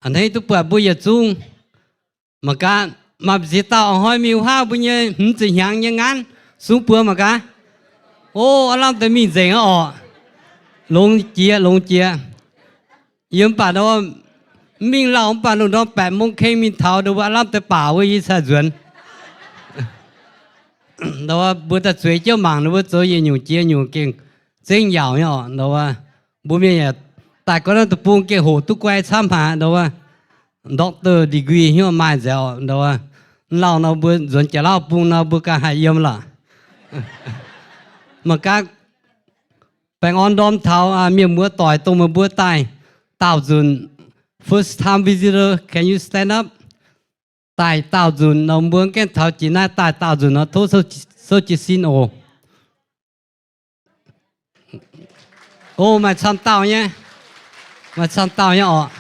A'hneiv duqv buatc mbuo yietc zungv. Mangc gaax, maaih ziex dauh a'hnoi mingh wuov haav mbuo nyei hmz ziepc hnyangx nyei ngaanv sung buoz mangc gaax. O, aav lamh deix mingh nzengc aqv orqc. Longx jiex, longx jiex. Yie mv baac mingh lauh mv baac lungh ndorm แปดโมง keng mingh taux ndau wuov aav lamh deix baac wuov yie cai nzuonx. Ndau wuov mbuo daaih zueiz jienv mangc ndau wuov zoux yietc nyungc jiex nyungc gengh zengv yaauc nyei orqc. Ndau wuov mbuo mienh yaac daaih gorngv naaiv deic-bung gengh hoqc duqv guai camv haic ndau wuov. Doctor degree hnyouv maaih nzengc orqc. Ndau wuov lauh nor mbuo nzuonx Jaax-Lauv bung nor mbuo ganh haih yiem lorqc. Mangc gaax, baengh orn ndorm taux mienh muoz doic dongh meih mbuo daaih daauh nzunc, first time visitor, can you stand up? Daaih daauh nzunc nor mbuo gaengh taux jiex naaiv daaih daauh nzunc nor tov souv jiez sin oc. O, maaih camv dauh nyei. Maaih camv dauh nyei orqc.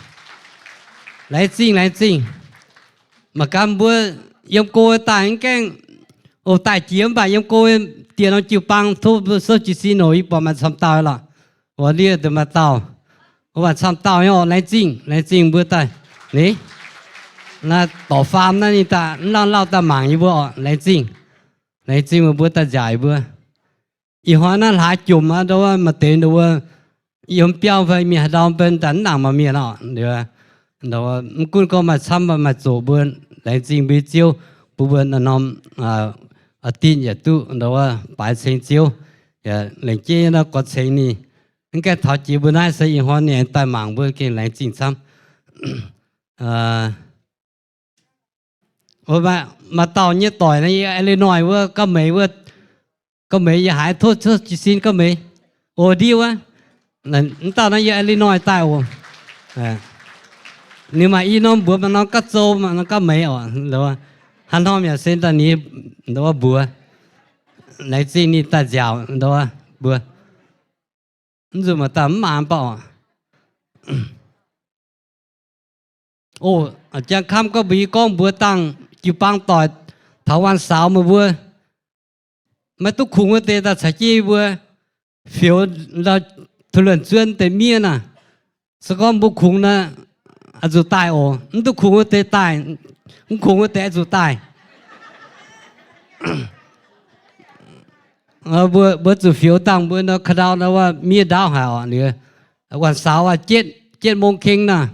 Laengz zingh, laengz zingh. Mangc gaax mbuo yiem go daaih mv gaengh, o, daaih jiex mv baac yiem go dieh norm jiu-baang tov mbuo souv jiez sin oc. Yie buatc maaih camv dauh lorqc. Wuov ndiev deix maaih dauh. O, maaih camv dauh nyei orqc. Laengz zingh, laengz zingh mbuo daaih. Ni, naaiv dorc faam naaiv ninh daaih mv lauh lauh daaih mangc yie mbuo orqc. Laengz zingh. Laengz zingh mbuo daaih nziaauc yie mbuo. Ih hnoi naaiv hlaax jomc aqv, ndau wuov maaih deix ndau wuov yiem biauv fai mienh haaix ndau mbenc daaih mv nangc maaih mienh orqc. Ndau wuov mv gunv gorngv maaih camv maaih zoqc mbuo laengz zingh mbuo nyei Ziouv, bun mbuo naaiv norm a'dinh yaac duqv ndau wuov baaix ceng Ziouv. Yaac lengc jeiv naaiv gorx ceng ninh mv gaengh taux jiex mbuo naaiv se ih hnoi ninh aengx daaih mangc mbuo gengh laengz zingh camv. Maaih dauh nyei doic naaiv yiem Illinois wuov gauh meix wuov, gauh meix yaac haiz tov souv jiez sin gauh meix. O, ndiev wuov, mv dauh naaiv yiem Illinois daaih oc. Ninh maaih i norm mbuox maaih norm gauh zou maaih norm gauh meix oc. Haaix norm yaac se daaih ninh ndau wuov mbuox. Laengz zingh ninh daaih nziaauc ndau wuov mbuo. Mv nzunc maaih dauh mv maanc baac oc. O, jangx kamv gorngv mbuox yie gorngv mbuox dangh jiu-baang doic taux waanc saaux meih mbuo maiv duqv kungx wuov deix daaih caux jienv yie mbuo fioux ndau Tov Luonc Zuonv deix miev naaic. Se gorngv mbuo kungx naaic, oix zuqc daaih oc. Mv duqv kungx wuov deix daaih, mv kungx wuov deix oix zuqc daaih. Mbuo zuqc fioux dangh mbuo nor ka'ndau nor wuov miev ndaauv haic oc. Liuz waanc saaux aqv, jietv, jietv mong keng naaic,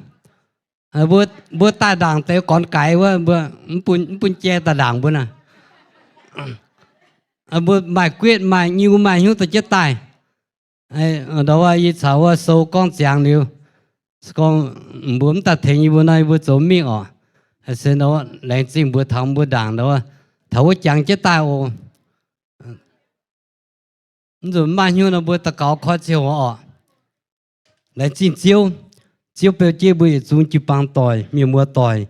mbuo daaih ndaangc deix gornx gaix wuov, mbuo mv bun, mv bun jai daaih ndaangc mbuo naaic. Mbuo maaih guetv maaih nyiu maaih hnyouv dorh jienv daaih. Ndau wuov yie caux wuov sou gorngv ziangx liuz, se gorngv mbuo mv daaih tengx yie mbuo nor, yie mbuo zoux mingh oc. Se ndau wuov laengz zingh mbuo taux mbuo ndaangc ndau wuov, taux wuov jangx jienv daaih oc. Mv nzunc maaih hnyouv nor mbuo daux gaux koi ziangh hoc oc. Laengz zingh Ziouv. Ziouv beu jienv mbuo yietc zungv jiu-baang doic, mienh muoz doic,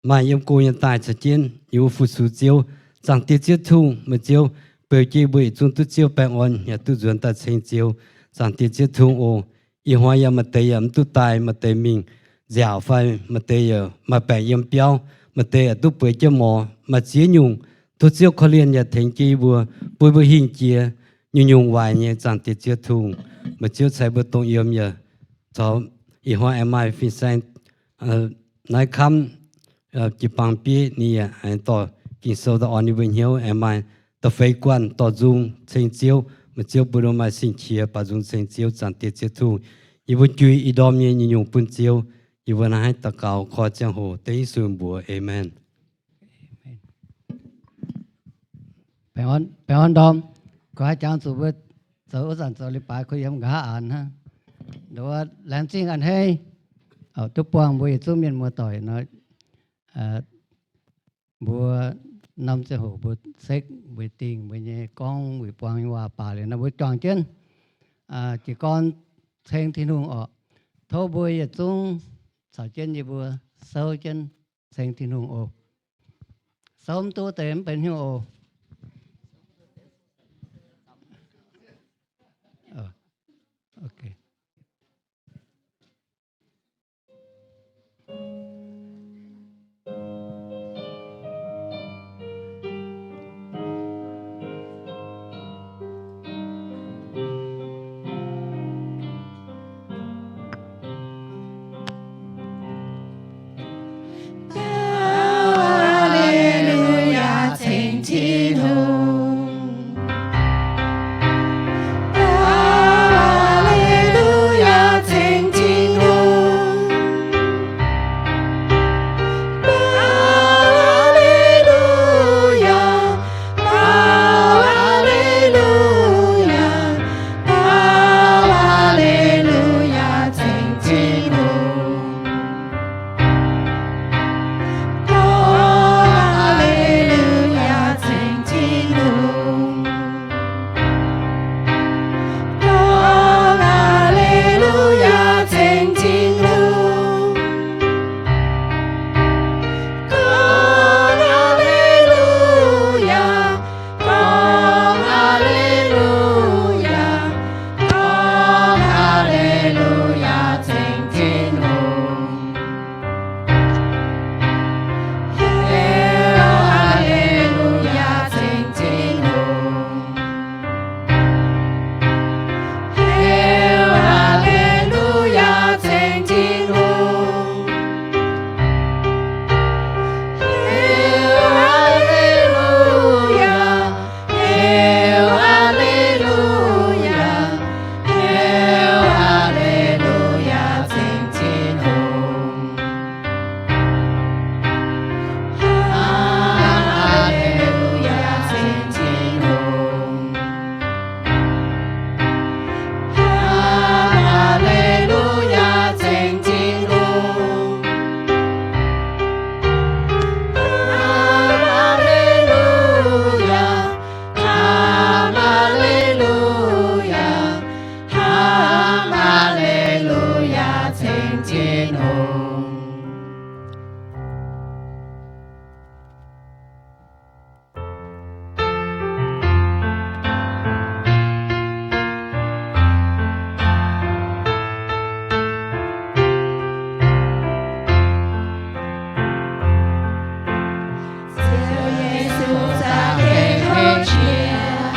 maaih yiem go nyei daaih caux jienv yie mbuo fu-sux Ziouv. Zaangc Diex Ziouv Tungh, meih Ziouv beu jienv mbuo yietc zungv duqv Ziouv baengh orn yaac duqv nzuonx daaih ceng Ziouv. Zaangc Diex Ziouv Tungh oc. Ih hnoi yaac maaih deix yaac mv duqv daaih, maaih deix mingh nziaauc fai maaih deix yaac maaih baengc yiem biauv, maaih deix yaac duqv bueix jienv morz, maaih ziex nyungc. Tov Ziouv korv-lienh yaac tengx jienv yie mbuo, bun mbuo hingh jiex nyungc-nyungc waaic nyei. Zaangc Diex Ziouv Tungh, meih Ziouv ceix mbuo dongh yiem yaac caux ih hnoi aengx maaih fin-saeng naaiv kamv jiu-baang bieiv ninh yaac aengx dorh Ging-Sou daaih orn yie mbuo hnyouv, aengx maaih da'feix guanh dorh nzung ceng Ziouv. Meih Ziouv bun mbuo maaih sing-qiex baaux nzung ceng Ziouv. Zaangc Diex Ziouv Tungh, yie mbuo jui ih ndorm nyei nyungc-nyungc bun Ziouv. Yie mbuo naaiv haih daux gaux koi ziangh hoc dengv Yesu mbuox, Aamen. Baengh orn ndorm. Gu'haaix jangx zuqc mbuo zoux wuov zanc zoux leiz-baaix kuh yiem nqa'haav aanx hnangv. Ndau wuov laengz zingh a'hneiv duqv buangh mbuo yietc zungv mienh muoz-doic nor, mbuo norm ziangh hoc mbuo sekv weic dingh mbuo nyei gorngv weic buang nyei waac baac liuz nor mbuo juangc jienv jiez gorn ceng Tin-Hungh orqc. Tov mbuo yietc zungv caux jienv yie mbuo souv jienv ceng Tin-Hungh oc. Souv mv duqv deix mv benx hnyouv oc. Tin-Hungh. Ziouv Yesu za'gengh houv jiex,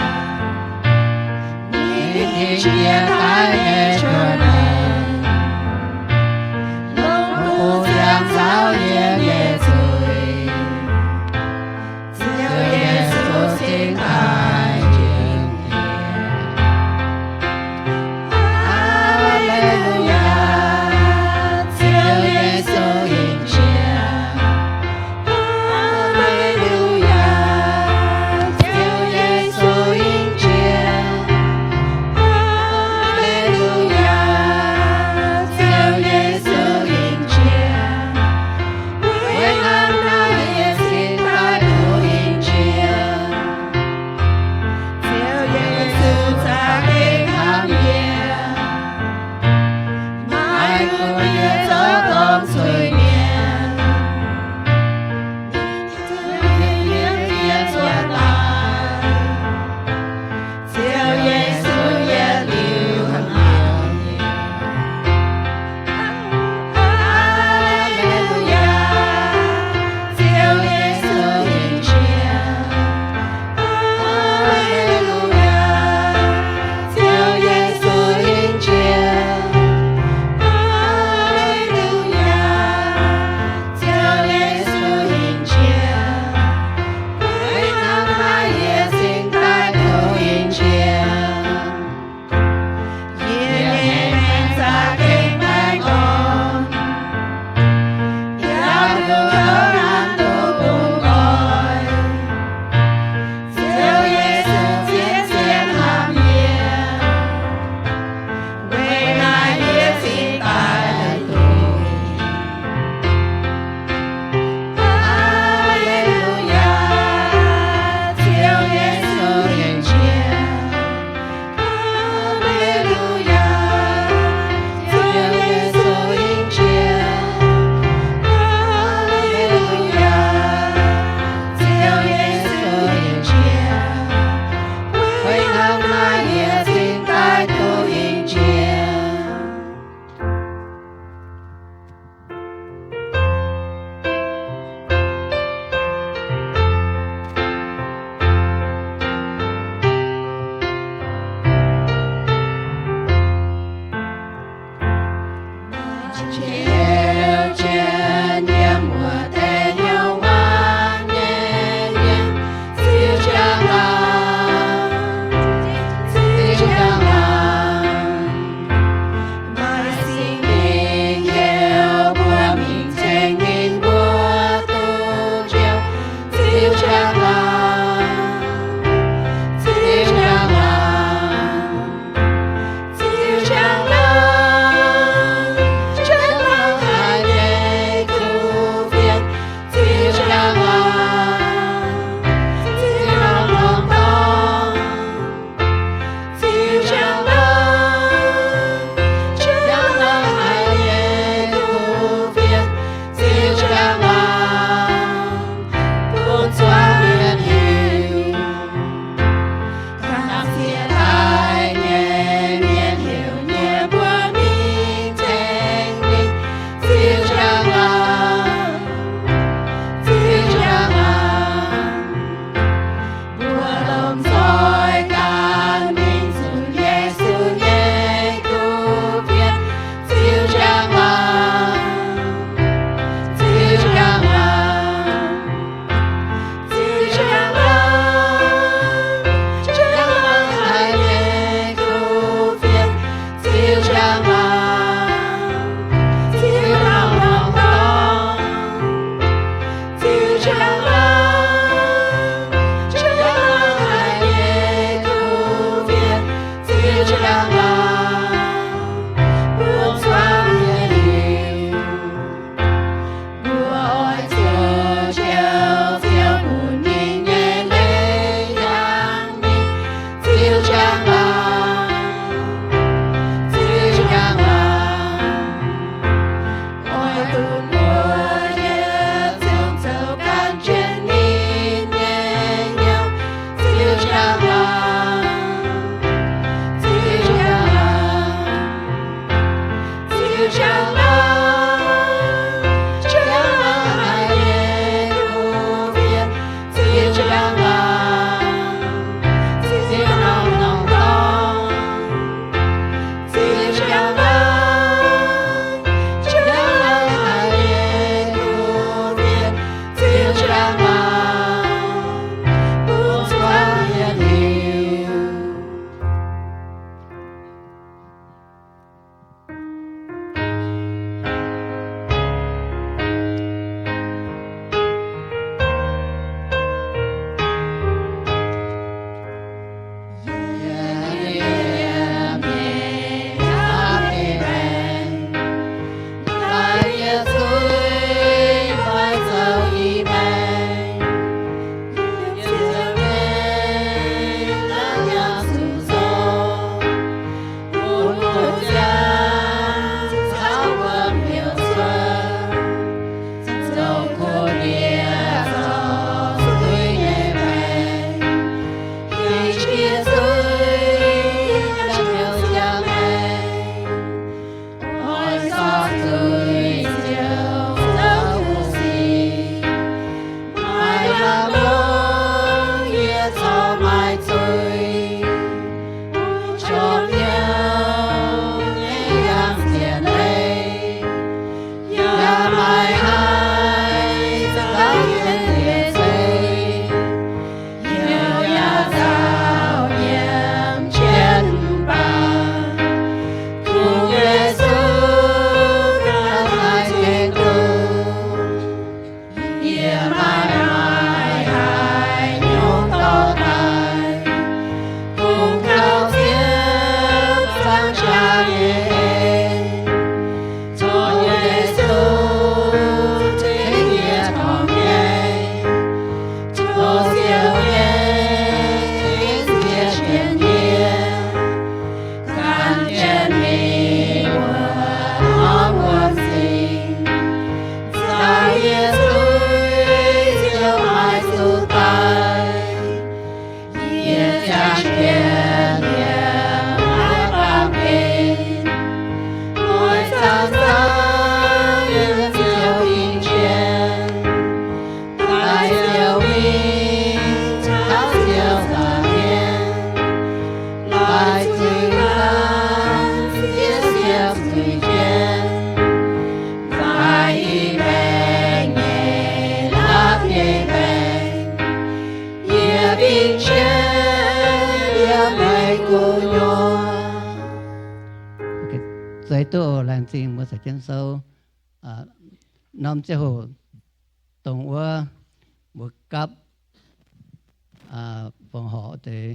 ninh jiex daaih nyei juoz maengc, longc bung ziangx caux yie nyei zuiz. Ziouv Yesu cingx daaih njien-youh. Aa^le^lu^yaa, Ziouv Yesu yiem jiex. Aa^le^lu^yaa, Ziouv Yesu yiem jiex. Aa^le^lu^yaa, Ziouv Yesu yiem jiex. Weic naaiv yie cingx daaih duqv yiem jiex. Ziouv Yesu za'gengh hnamv yie, maiv gunv yie zoux dongh zuiz-mienh. Yie, yie, yie zuov daaih, Ziouv Yesu yietc liuz hnamv yie. Aa^le^lu^yaa, Ziouv Yesu yiem jiex. Aa^le^lu^yaa, Ziouv Yesu yiem jiex. Aa^le^lu^yaa, Ziouv Yesu yiem jiex. Weic naaiv yie cingx daaih duqv yiem jiex. Yie nyei maengc za'gengh baengh orn, yaac duqv kouv nanv duqv bungx nqoi. Ziouv Yesu zien-zien hnamv yie, weic naaiv yie cingx daaih duqv. Aa^le^lu^yaa, Ziouv Yesu yiem jiex. Aa^le^lu^yaa, Ziouv Yesu yiem jiex. Aa^le^lu^yaa, Ziouv Yesu yiem jiex. Weic hnangv naaiv yie cingx daaih duqv yiem jiex. Zeiz duqv oc. Laengz zingh mbuo caux jienv souv. Norm ziangh hoc dongh wuov mbuo gapv fongc horc deix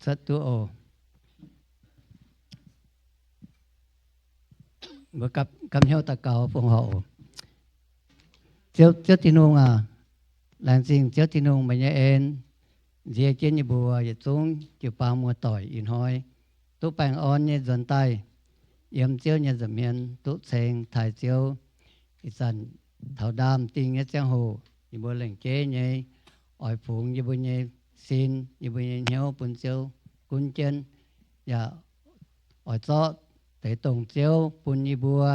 cuotv duqv oc. Mbuo gapv hnyouv daux gaux fongc horc oc. Ziouv, Ziouv Tin-Hungh aac, laengz zingh Ziouv Tin-Hungh meih nyei en nziex jienv yie mbuo yietc zungv jiu-baang muoz-doic ih hnoi duqv baengh orn nyei nzuonx daaih yiem Ziouv nyei nza'hmien duqv ceng taaih Ziouv. Ih zanc taux ndaamv-dingh nyei ziangh hoc, yie mbuo lengc jeiv nyei oix fungx yie mbuo nyei sin, yie mbuo nyei hnyouv bun Ziouv gunv jienv, yaac oix zorqv deix dongh Ziouv bun yie mbuo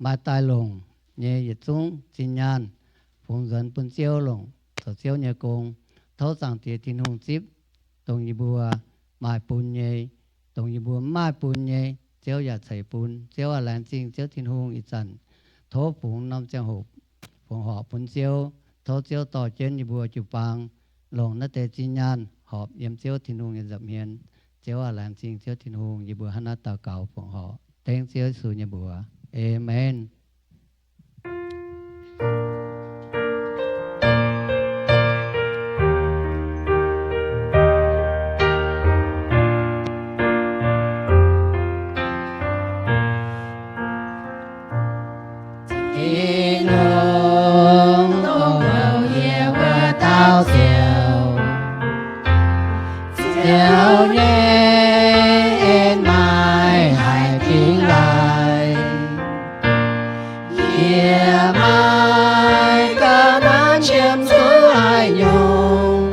maaih daaih longc nyei yietc zungv zinh nyaanh fungx nzuonx bun Ziouv, longc zoux Ziouv nyei gong. Tov Zaangc Diex Tin-Hungh zipv dongh yie mbuo maaih bun nyei, dongh yie mbuo mv maaih bun nyei, Ziouv yaac ceix bun. Ziouv aac, laengz zingh Ziouv Tin-Hungh ih zanc tov fungx norm ziangh hoc fongc horc bun Ziouv. Tov Ziouv dorh jienv yie mbuo jiu-baang longc naaiv deix zinh nyaanh horpc yiem Ziouv Tin-Hungh nyei nza'hmien. Ziouv aac, laengz zingh Ziouv Tin-Hungh. Yie mbuo hnangv naaiv daux gaux fongc horc dengv Ziouv Yesu nyei mbuox. Aamen. Tin-Hungh dongh houc yie wuov dauh Ziouv, Ziouv nyei en maaih haic fingx laaix. Yie maiv gauh nanv qiemx zuqc haaix nyungc,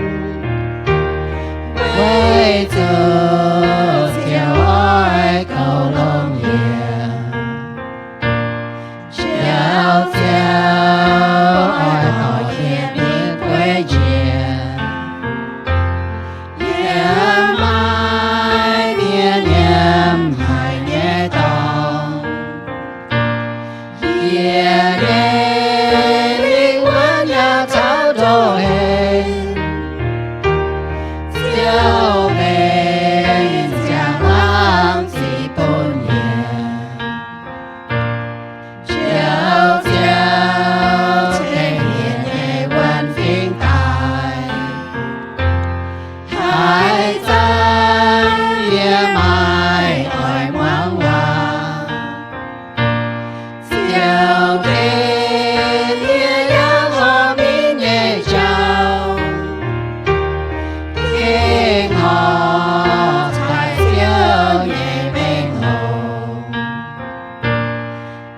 weic zuqc Ziouv oix goux longx yie. Ziouv, Ziouv oix dorh yie mingh guei njiec, yie maiv mienh nyiemc haic nyei dorngx. Yie nyei lingh wuonh yaac taux ndoh heix, Ziouv benx ziangh laangz ziqc bun yie. Ziouv, Ziouv, tengx yie nyei wuonh fingx daaih. Haaix zanc yie maiv oix muangx waac, Ziouv ken yie yangh horpc mingh nyei jauv, gengh horpc taaih Ziouv nyei mengh hoc.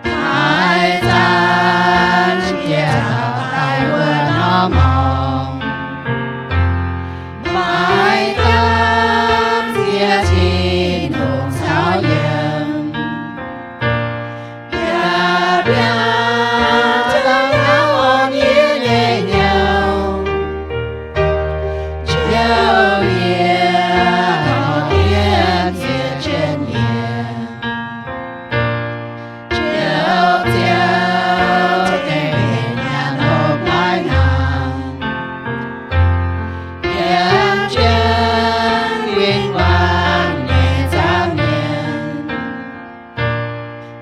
Haaix zanc yie taux daaih wuov norm horngc, maiv gaengh ziex Tin-Hungh caux yiem, yaac biaux dangh ngau orn yie nyei hnyouv, Ziouv, yie horpc yiem ziex jienv yie. Ziouv, Ziouv, tengx yie nyanc hopv laai hnaangx, yiem jienv win-wangv nyei nzangv mienh.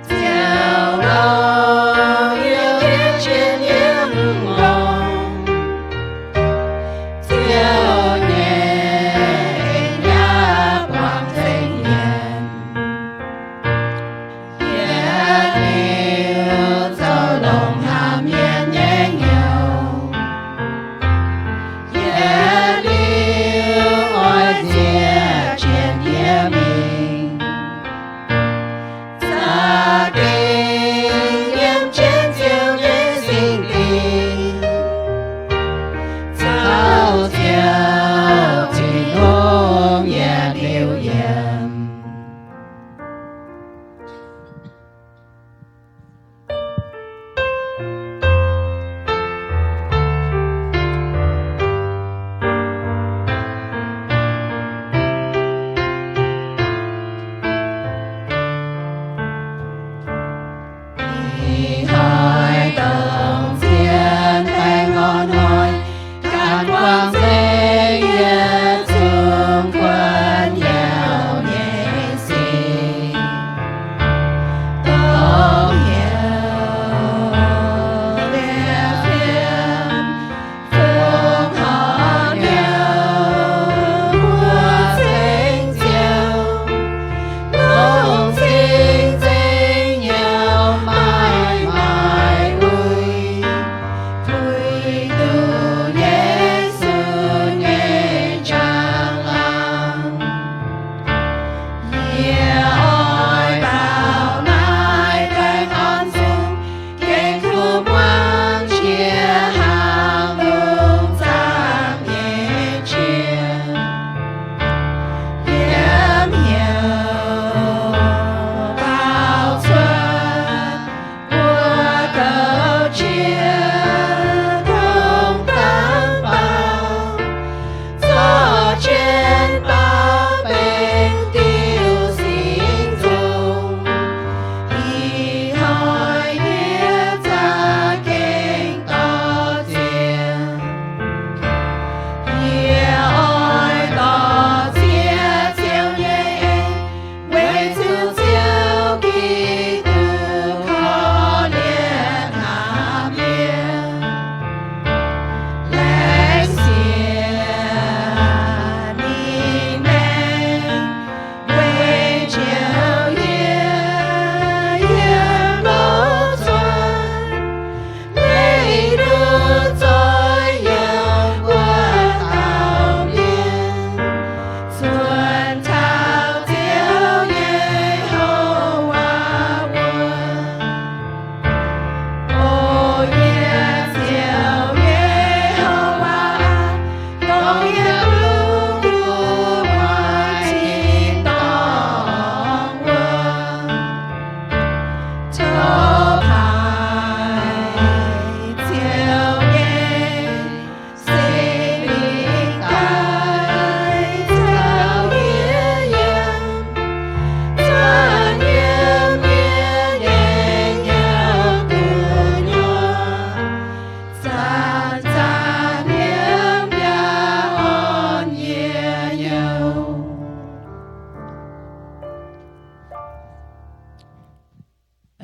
Ziouv loh,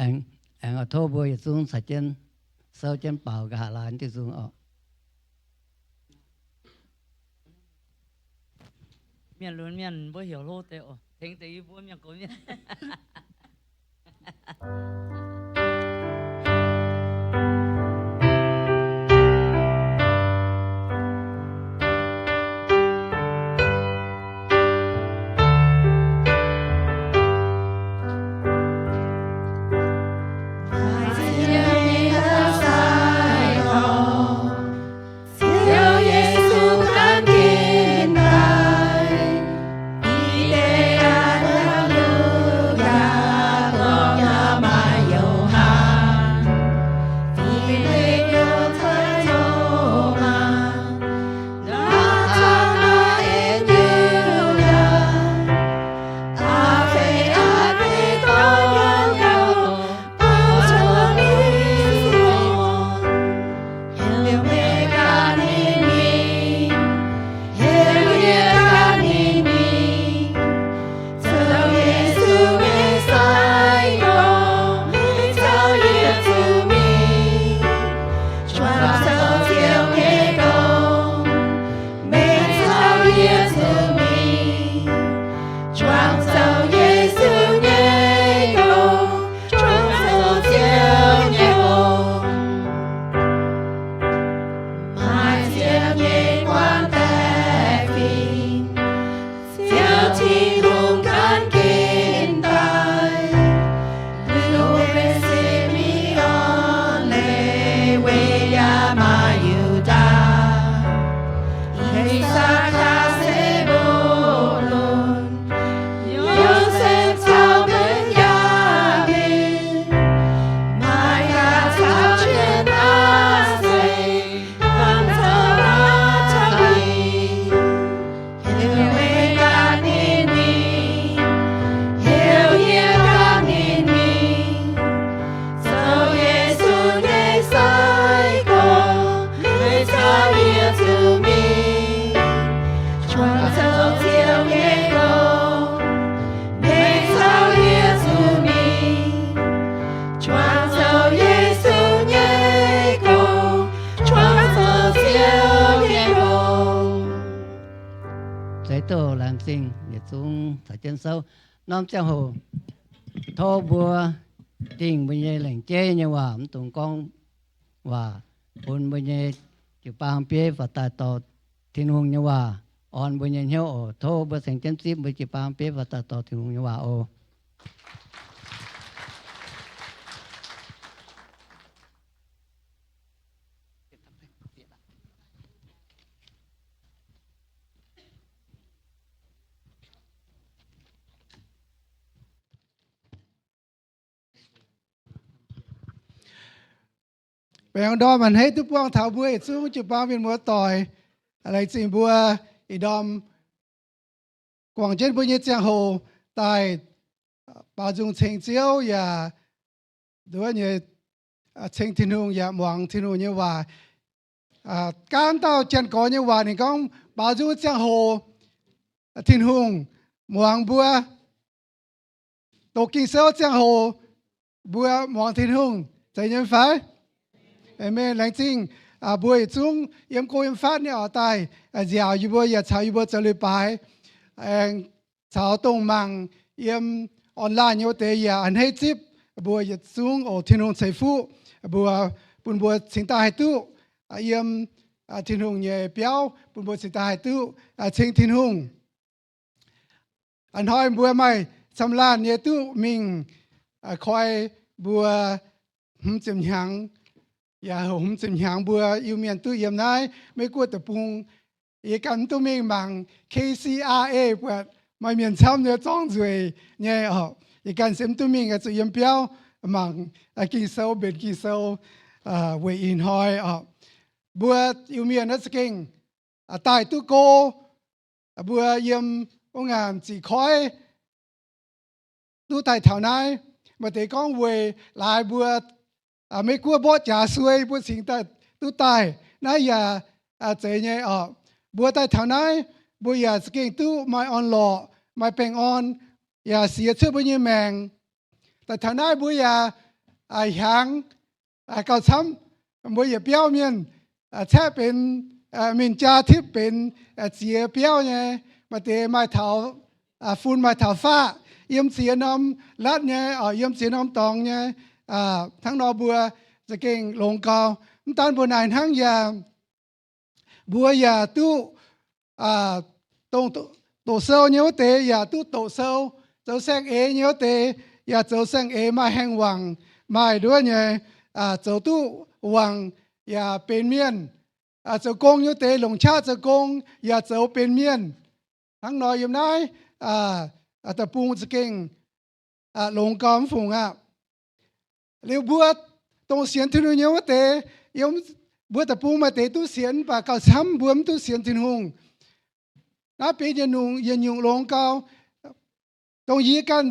Aengx, aengx oix tov mbuo yietc zungv caux jienv souv jienv baaux nqa'haav laai diuh nzung oc. Mienh lunx mienh mbuo heuc hlo deix oc, tengx deix yie mbuo mienh gox mienh. Zeix doz laengz zingh yietc zungv caux jienv souv. Norm ziangh hoc tov mbuo dingh mbuo nyei lengc jeiv nyei waac, mv dungx gorngv waac bun mbuo nyei jiu-baang bieiv faaux daaih dorh Tin-Hungh nyei waac orn mbuo nyei hnyouv oc. Tov mbuo ceng jienv zipv mbuo jiu-baang bieiv faaux daaih dorh Tin-Hungh nyei waac oc. Baengh orn ndorm a'hneiv duqv buangh taux mbuo yietc zungv jiu-baang mienh muoz-doic. Laengz zingh mbuo ih ndorm guangc jienv mbuo nyei ziangh hoc daaih baaux nzung ceng Ziouv yaac nduov nyei ceng Tin-Hungh yaac muangx Tin-Hungh nyei waac. Gaanv dauh janx-gorx nyei waac ninh gorngv, baaux nzung ziangh hoc Tin-Hungh muangx mbuo. Doqc Ging-Sou ziangh hoc mbuo muangx Tin-Hungh. Zeiz nyei fai? Aamen. Laengz zingh mbuo yietc zungv yiem go yiem fatv nyei oix daaih nziaauc yie mbuo yaac caux yie mbuo zoux leiz-baaix. Aengx caux dongh mangc yiem online nyei wuov deix yaac a'hneiv zipv mbuo yietc zungv oc. Tin-Hungh ceix fuqv mbuo, bun mbuo cingx daaih haih duqv yiem Tin-Hungh nyei biauv, bun mbuo cingx daaih haih duqv ceng Tin-Hungh. A'hnoi mbuo maaih camv laanh nyei duqv mingh koi mbuo hmz ziepc hnyangx, yaac hmz ziepc hnyangx mbuo Iu-Mienh duqv yiem naaiv Meiv-Guoqv deic-bung. Yie ganh mv duqv mingh mangc K C R A buatc maaih mienh camv nyei zorng nzueic nyei oc. Yie ganh se mv duqv mingh, zuqc yiem biauv mangc Ging-Sou, mbenc Ging-Sou weic ih hnoi oc. Mbuo Iu-Mienh naaiv za'gengh daaih duqv go. Mbuo yiem wuov ngaanc ziqc koiv duqv daaih taux naaiv. Maaih deix gorngv weic laaix mbuo Mei-Guoqv mborqv jaax suei mbuo cingx daaih duqv daaih. Naaiv yaac zeiz nyei oc. Mbuo daaih taux naaiv, mbuo yaac za'gengh duqv maaih orn-lorqc, maaih baengh orn, yaac siex cuotv mbuo nyei maengc. Daaih taux naaiv mbuo yaac hiaangx gauh camv. Mbuo yietc biauv mienh caeqv benx mingh jaa tipv benx ziex biauv nyei. Maaih deix maaih taux fun maaih taux faqv, yiem ziex norm latv nyei, yiem ziex norm dorngx nyei. Hnangv nor mbuo za'gengh longx gau. Mv daan mbuo naaic hnangv yaac mbuo yaac duqv dongh doqc sou nyei wuov deix yaac duqv doqc sou, zoux saeng-eix nyei wuov deix yaac zoux saeng-eix maaih haengh wangc, maaih nduov nyei, zoux duqv wangc yaac benx mienh. Zoux gong nyei wuov deix longc qaqv zoux gong yaac zoux benx mienh. Hnangv nor yiem naaiv deic-bung za'gengh longx gau mv fungc aqv. Liuz mbuo dongh sienx Tin-Hungh nyei wuov deix, yiem mbuo deic-bung maaih deix duqv sienx, mv baac gauh camv mbuo mv duqv sienx Tin-Hungh. Naaiv benx yietc nyungc, yietc nyungc longx gau. Dongh yie ganh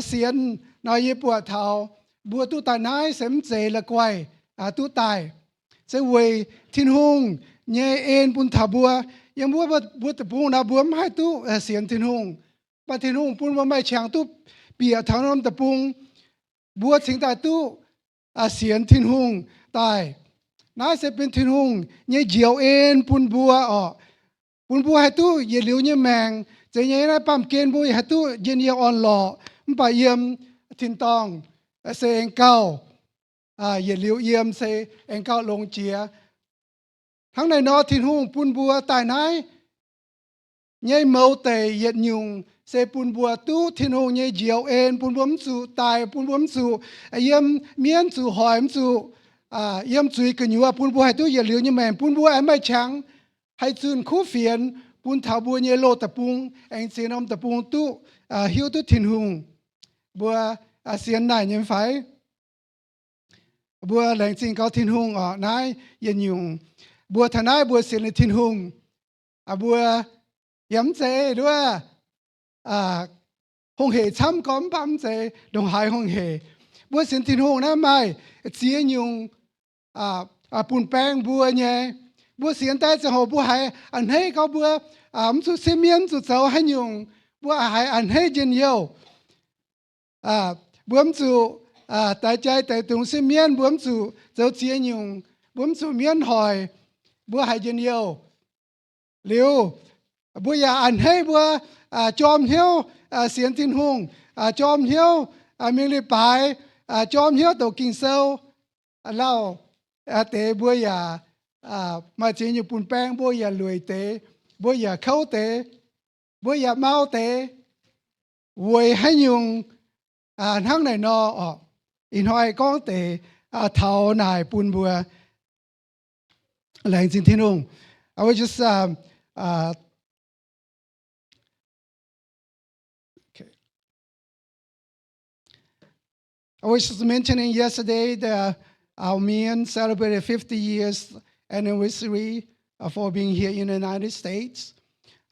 sienx nor, yie buatc taux mbuo duqv daaih naaiv se mv zeiz la'guaih duqv daaih. Se weic Tin-Hungh nyei en bun taux mbuo. Yiem wuov mbuo deic-bung nor mbuo mv haih duqv sienx Tin-Hungh. Mv baac Tin-Hungh bun mbuo maaih qangx duqv bieqc taux norm deic-bung, mbuo cingx daaih duqv sienx Tin-Hungh daaih. Naaiv se benx Tin-Hungh nyei njoux en bun mbuo oc, bun mbuo haih duqv yietc liuz nyei maengc. Zeiz nyei naaiv baamh gen mbuo haih duqv njien-youh orn-lorqc, mv baac yiem tin-dorngh se aengx gauh yietc liuz yiem se aengx gauh longx jiex. Hnangv naaiv nor Tin-Hungh bun mbuo daaih naaiv nyei mouz deic yietc nyungc se bun mbuo duqv Tin-Hungh nyei njoux en, bun mbuo mv zuqc daic, bun mbuo mv zuqc yiem mienv zuqc hoic, mv zuqc yiem zuiz gu'nyuoz, bun mbuo haih duqv yietc liuz nyei maengc, bun mbuo aengx maaih qangx haih zunh kuv fienx bun taux mbuo nyei loz deic-bung, aengx ziex norm deic-bung duqv hiuv duqv Tin-Hungh. Mbuo sienx naaic nyei fai? Mbuo laengz zingh gau Tin-Hungh oc. Naaiv yietc nyungc mbuo taux naaiv mbuo sienx liuz Tin-Hungh, mbuo yaac mv zeiz nduov hungh heic camv gormx, mv baac mv zeiz ndongc haaix hungh heic. Mbuo sienx Tin-Hungh naaiv maaih ziex nyungc bun baeng mbuo nyei. Mbuo sienx daaih ziangh hoc mbuo haiz a'hneiv gau mbuo mv zuqc sipv mienv, mv zuqc zoux haaix nyungc, mbuo haiz a'hneiv njien-youh. Mbuo mv zuqc daix jai daix dungz sipv mienv, mbuo mv zuqc zoux ziex nyungc, mbuo mv zuqc mienv hoic, mbuo haiz njien-youh. Liuz, mbuo yaac a'hneiv mbuo jorm hnyouv sienx Tin-Hungh, jorm hnyouv mingh leiz-baaix, jorm hnyouv doqc Ging-Sou. Lauh deix mbuo yaac maaih ziex nyungc bun baeng, mbuo yaac lueic deix, mbuo yaac kouv deix, mbuo yaac mau deix. Weic haaix nyungc hnangv naaic nor oc? Ih hnoi gorngv deix taux naaic bun mbuo laengz zingh Tin-Hungh. I was just, um, uh, okay. I was just mentioning yesterday that our Mien celebrated fifty years anniversary uh, for being here in the United States.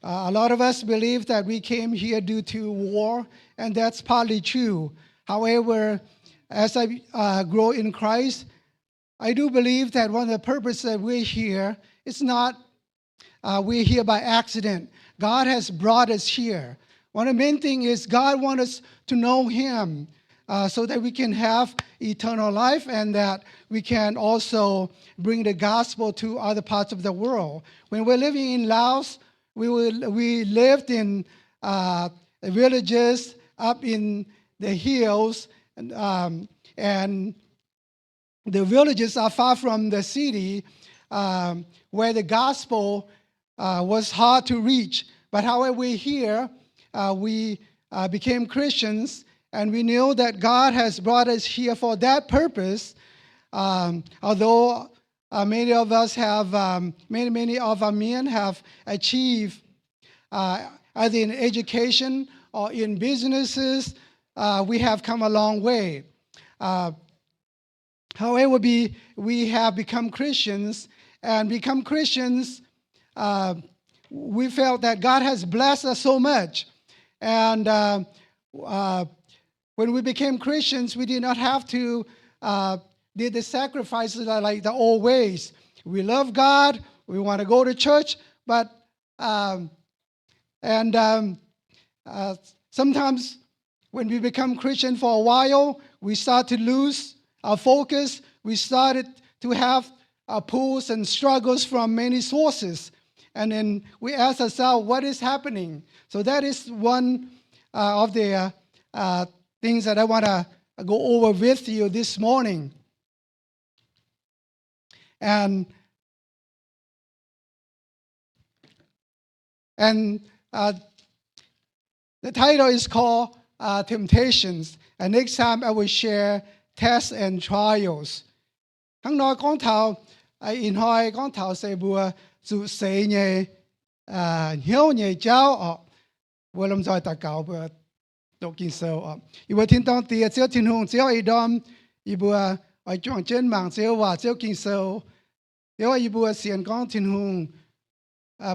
Uh, a lot of us believe that we came here due to war, and that's partly true. However, as I uh, grow in Christ, I do believe that one of the purposes that we're here is not uh, we're here by accident. God has brought us here. One of the main things is God wants us to know Him uh, so that we can have eternal life and that we can also bring the gospel to other parts of the world. When we're living in Laos, we, were, we lived in uh, villages up in the hills, and, um, and the villages are far from the city, um, where the gospel uh, was hard to reach. But however, we're here, uh, we uh, became Christians, and we knew that God has brought us here for that purpose. Um, although uh, many of us have, um, many, many of our men have achieved uh, either in education or in businesses, uh, we have come a long way. uh, however, we, we have become Christians, and become Christians, uh, we felt that God has blessed us so much. And uh, uh, when we became Christians, we did not have to uh, did the sacrifices like, like the old ways. We love God, we want to go to church, but um, and um, uh, sometimes when we become Christian for a while, we start to lose our focus. We started to have uh, pulls and struggles from many sources. And then we ask ourselves, what is happening? So that is one uh, of the uh, things that I want to go over with you this morning. And And uh, the title is called uh, Temptations. And next time I will share tests and trials. Hnangv nor gorngv taux, ih hnoi gorngv taux se mbuo zuqc seix nyei, uh, hnyouv nyei jauv oc. Mbuo lomh nzoih daux gaux mbuo doqc Ging-Sou oc. Yie mbuo tin-dorngh Diex, Ziouv Tin-Hungh, Ziouv ih ndorm yie mbuo oix juangc jienv mangc Ziouv waac, Ziouv Ging-Sou. Ziouv, yie mbuo sienx gorngv Tin-Hungh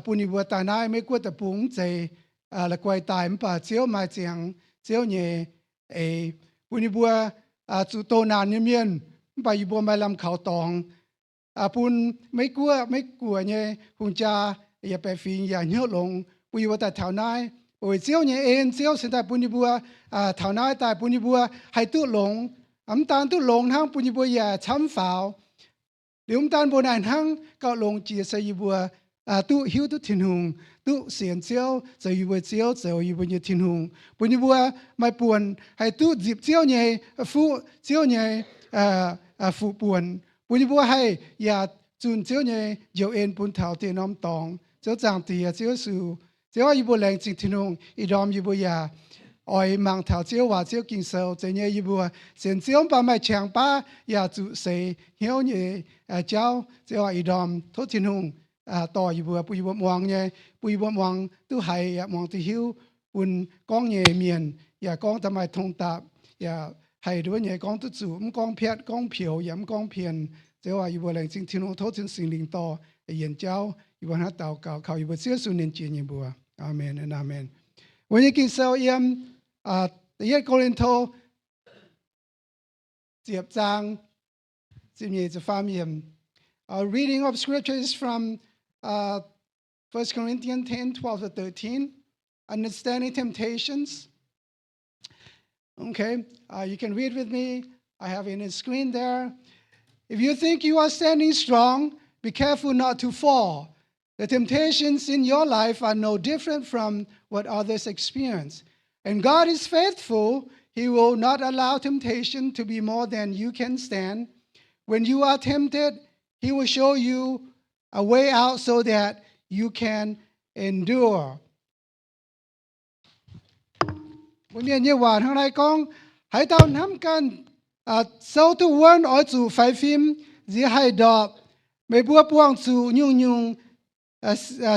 bun yie mbuo daaih naaiv Meiv Guoqv deic-bung mv zeiz la'guaih daaih, mv baac Ziouv maaih ziangx Ziouv nyei eix bun yie mbuo zuqc doh naanc nyei mienh, mv baac yie mbuo maaih lamh kaux dorngx bun Meiv Guoqv, Meiv Guoqv nyei hungh jaa yaac baeqc fingx yaac hnyouv longx bun yie mbuo daaih taux naaiv. Weic Ziouv nyei en, Ziouv cingx daaih bun yie mbuo taux naaiv daaih bun yie mbuo haih duqv longx. Mv daan duqv longx hnangv, bun yie mbuo yaac camv faaux. Liuz mv daan mbuo naaic hnangv, gauh longx jiex se yie mbuo duqv hiuv duqv Tin-Hungh, duqv sienx Ziouv zoux yie mbuo Ziouv, zoux yie mbuo nyei Tin-Hungh, bun yie mbuo maaih buonc haih duqv nzipc Ziouv nyei fuqv, Ziouv nyei fuqv buonc, bun yie mbuo haih yaac zunh Ziouv nyei njoux en bun taux dieh norm dorngx. Ziouv Zaangc Diex, Ziouv Yesu, Ziouv, yie mbuo laengz zingh Tin-Hungh. Ih ndorm yie mbuo yaac oix mangc taux Ziouv waac, Ziouv Ging-Sou. Zeiz nyei yie mbuo sienx Ziouv mv baac maaih qangx baav yaac zuqc seix hnyouv nyei jauv. Ziouv aac, ih ndorm tov Tin-Hungh dorh yie mbuo, bun yie mbuo muangx nyei, bun yie mbuo muangx duqv haiz yaac muangx duqv hiuv, bun gorngv nyei mienh yaac gorngv daaih maaih tong dapc, yaac haih nduov nyei gorngv duqv zuqc, mv gorngv piatv gorngv peux yaac mv gorngv pien. Ziouv aac, yie mbuo laengz zingh Tin-Hungh, tov Tin-Hungh Singx Lingh dorh yienc jauv. Yie mbuo hnangv daux gaux kaux yie mbuo Ziouv Yesu ninh jiex nyei mbuox. Aamen, aamen. Mbuo nyei Ging-Sou yiem da'yietv Ko^lin^to ziepc zaang ziepc nyeic ziepc faam yiemc. Our reading of scripture is from uh, First Corinthians ten, twelve to thirteen. Understanding temptations. Okay, uh, you can read with me. I have it in the screen there. If you think you are standing strong, be careful not to fall. The temptations in your life are no different from what others experience. And God is faithful. He will not allow temptation to be more than you can stand. When you are tempted, He will show you a way out so that you can endure. Mbuo Mienh nyei waac hnangv naaiv gorngv, haaix dauh hnamv ganh sou duqv wuonv oix zuqc faix fim nziex haih ndorpc. Meih mbuo buangh zuqc nyungc-nyungc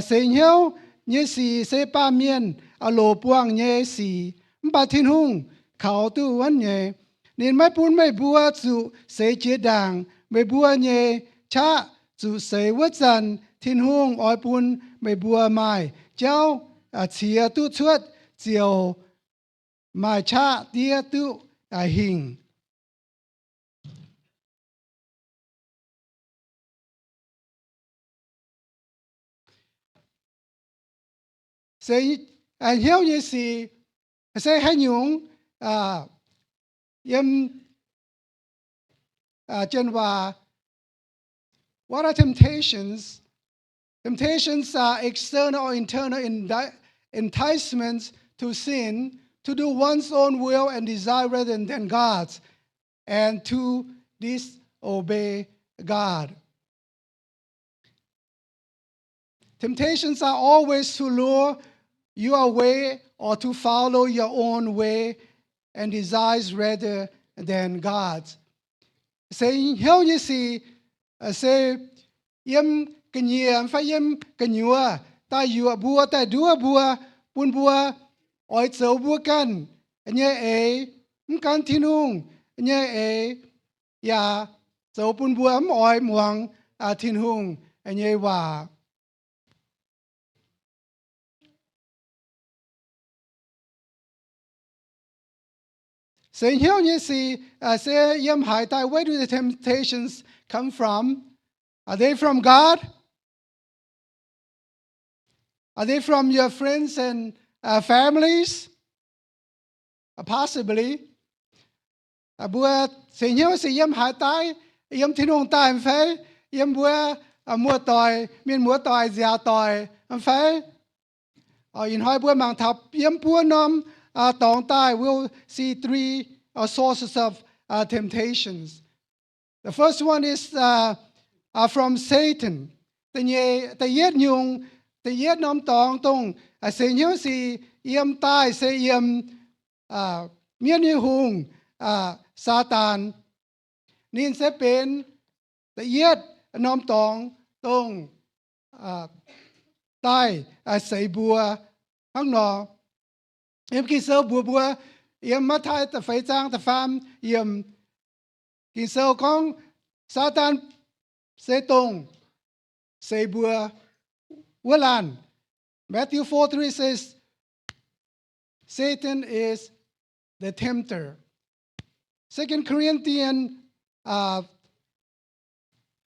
seix hnyouv nyei sic se baamh mienh loz buangh nyei sic, mv baac Tin-Hungh kaux duqv wuonv nyei. Ninh maiv bun meih mbuo zuqc seix jiex ndaangc meih mbuo nyei qaqv. Zuqc seix wuov zanc Tin-Hungh oix bun meih mbuo maaih jauv ciex duqv cuotv, ziouc maaih qaqv diev duqv hingh. Se hnyouv nyei sic se haaix nyungc? Yiem Janx waac, what are temptations? Temptations are external or internal enticements to sin, to do one's own will and desire rather than God's, and to disobey God. Temptations are always to lure you away or to follow your own way and desires rather than God's. Se hnyouv nyei sic se yiem ga'nyiec fai yiem gu'nyuoz daaih yuoqc mbuo, daaih nduov mbuo, bun mbuo oix zoux mbuo ganh nyei eix, mv gan Tin-Hungh nyei eix, yaac zoux bun mbuo mv oix muangx Tin-Hungh nyei waac. Seix hnyouv nyei sic se yiem haaix daaih? Where do the temptations come from? Are they from God? Are they from your friends and families? Possibly. Mbuo seix hnyouv se yiem haaix daaih? Yiem Tin-Hungh daaih fai yiem mbuo muoz-doic, mienh muoz-doic, nziaaux doic fai? Ih hnoi mbuo mangc taux yiem buo norm dorngx daaih, we'll see three sources of temptations. The first one is from Satan. Da'yietv nyungc, da'yietv norm dorngx dongh seix hnyouv sic yiem daaih se yiem mienv nyei hungh, Saadaan. Ninh se benx da'yietv norm dorngx dongh daaih seix mbuo hnangv nor. Yiem Ging-Sou mbuox mbuo, yiem Matv^taai da'feix zaang da'faam yiemc, Ging-Sou gorngv Saadaan se dongh seix mbuo wuov laanh. Matthew four three says, Satan is the tempter. Second Corinthians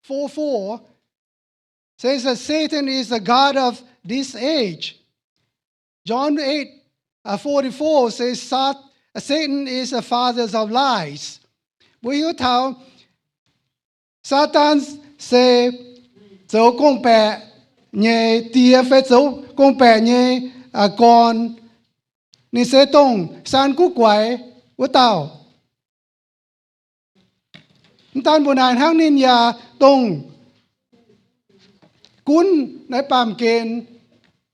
four four says that Satan is the god of this age. John eight forty-four says Satan is the father of lies. Mbuo hiuv taux Saadaan se zoux gong-baeqc nyei die fai zoux gong-baeqc nyei gorn. Ninh se dongh saan guv guaix wuov dauh. Mv daan mbuo naaic hnangv, ninh yaac dongh gunv naaiv baamh gen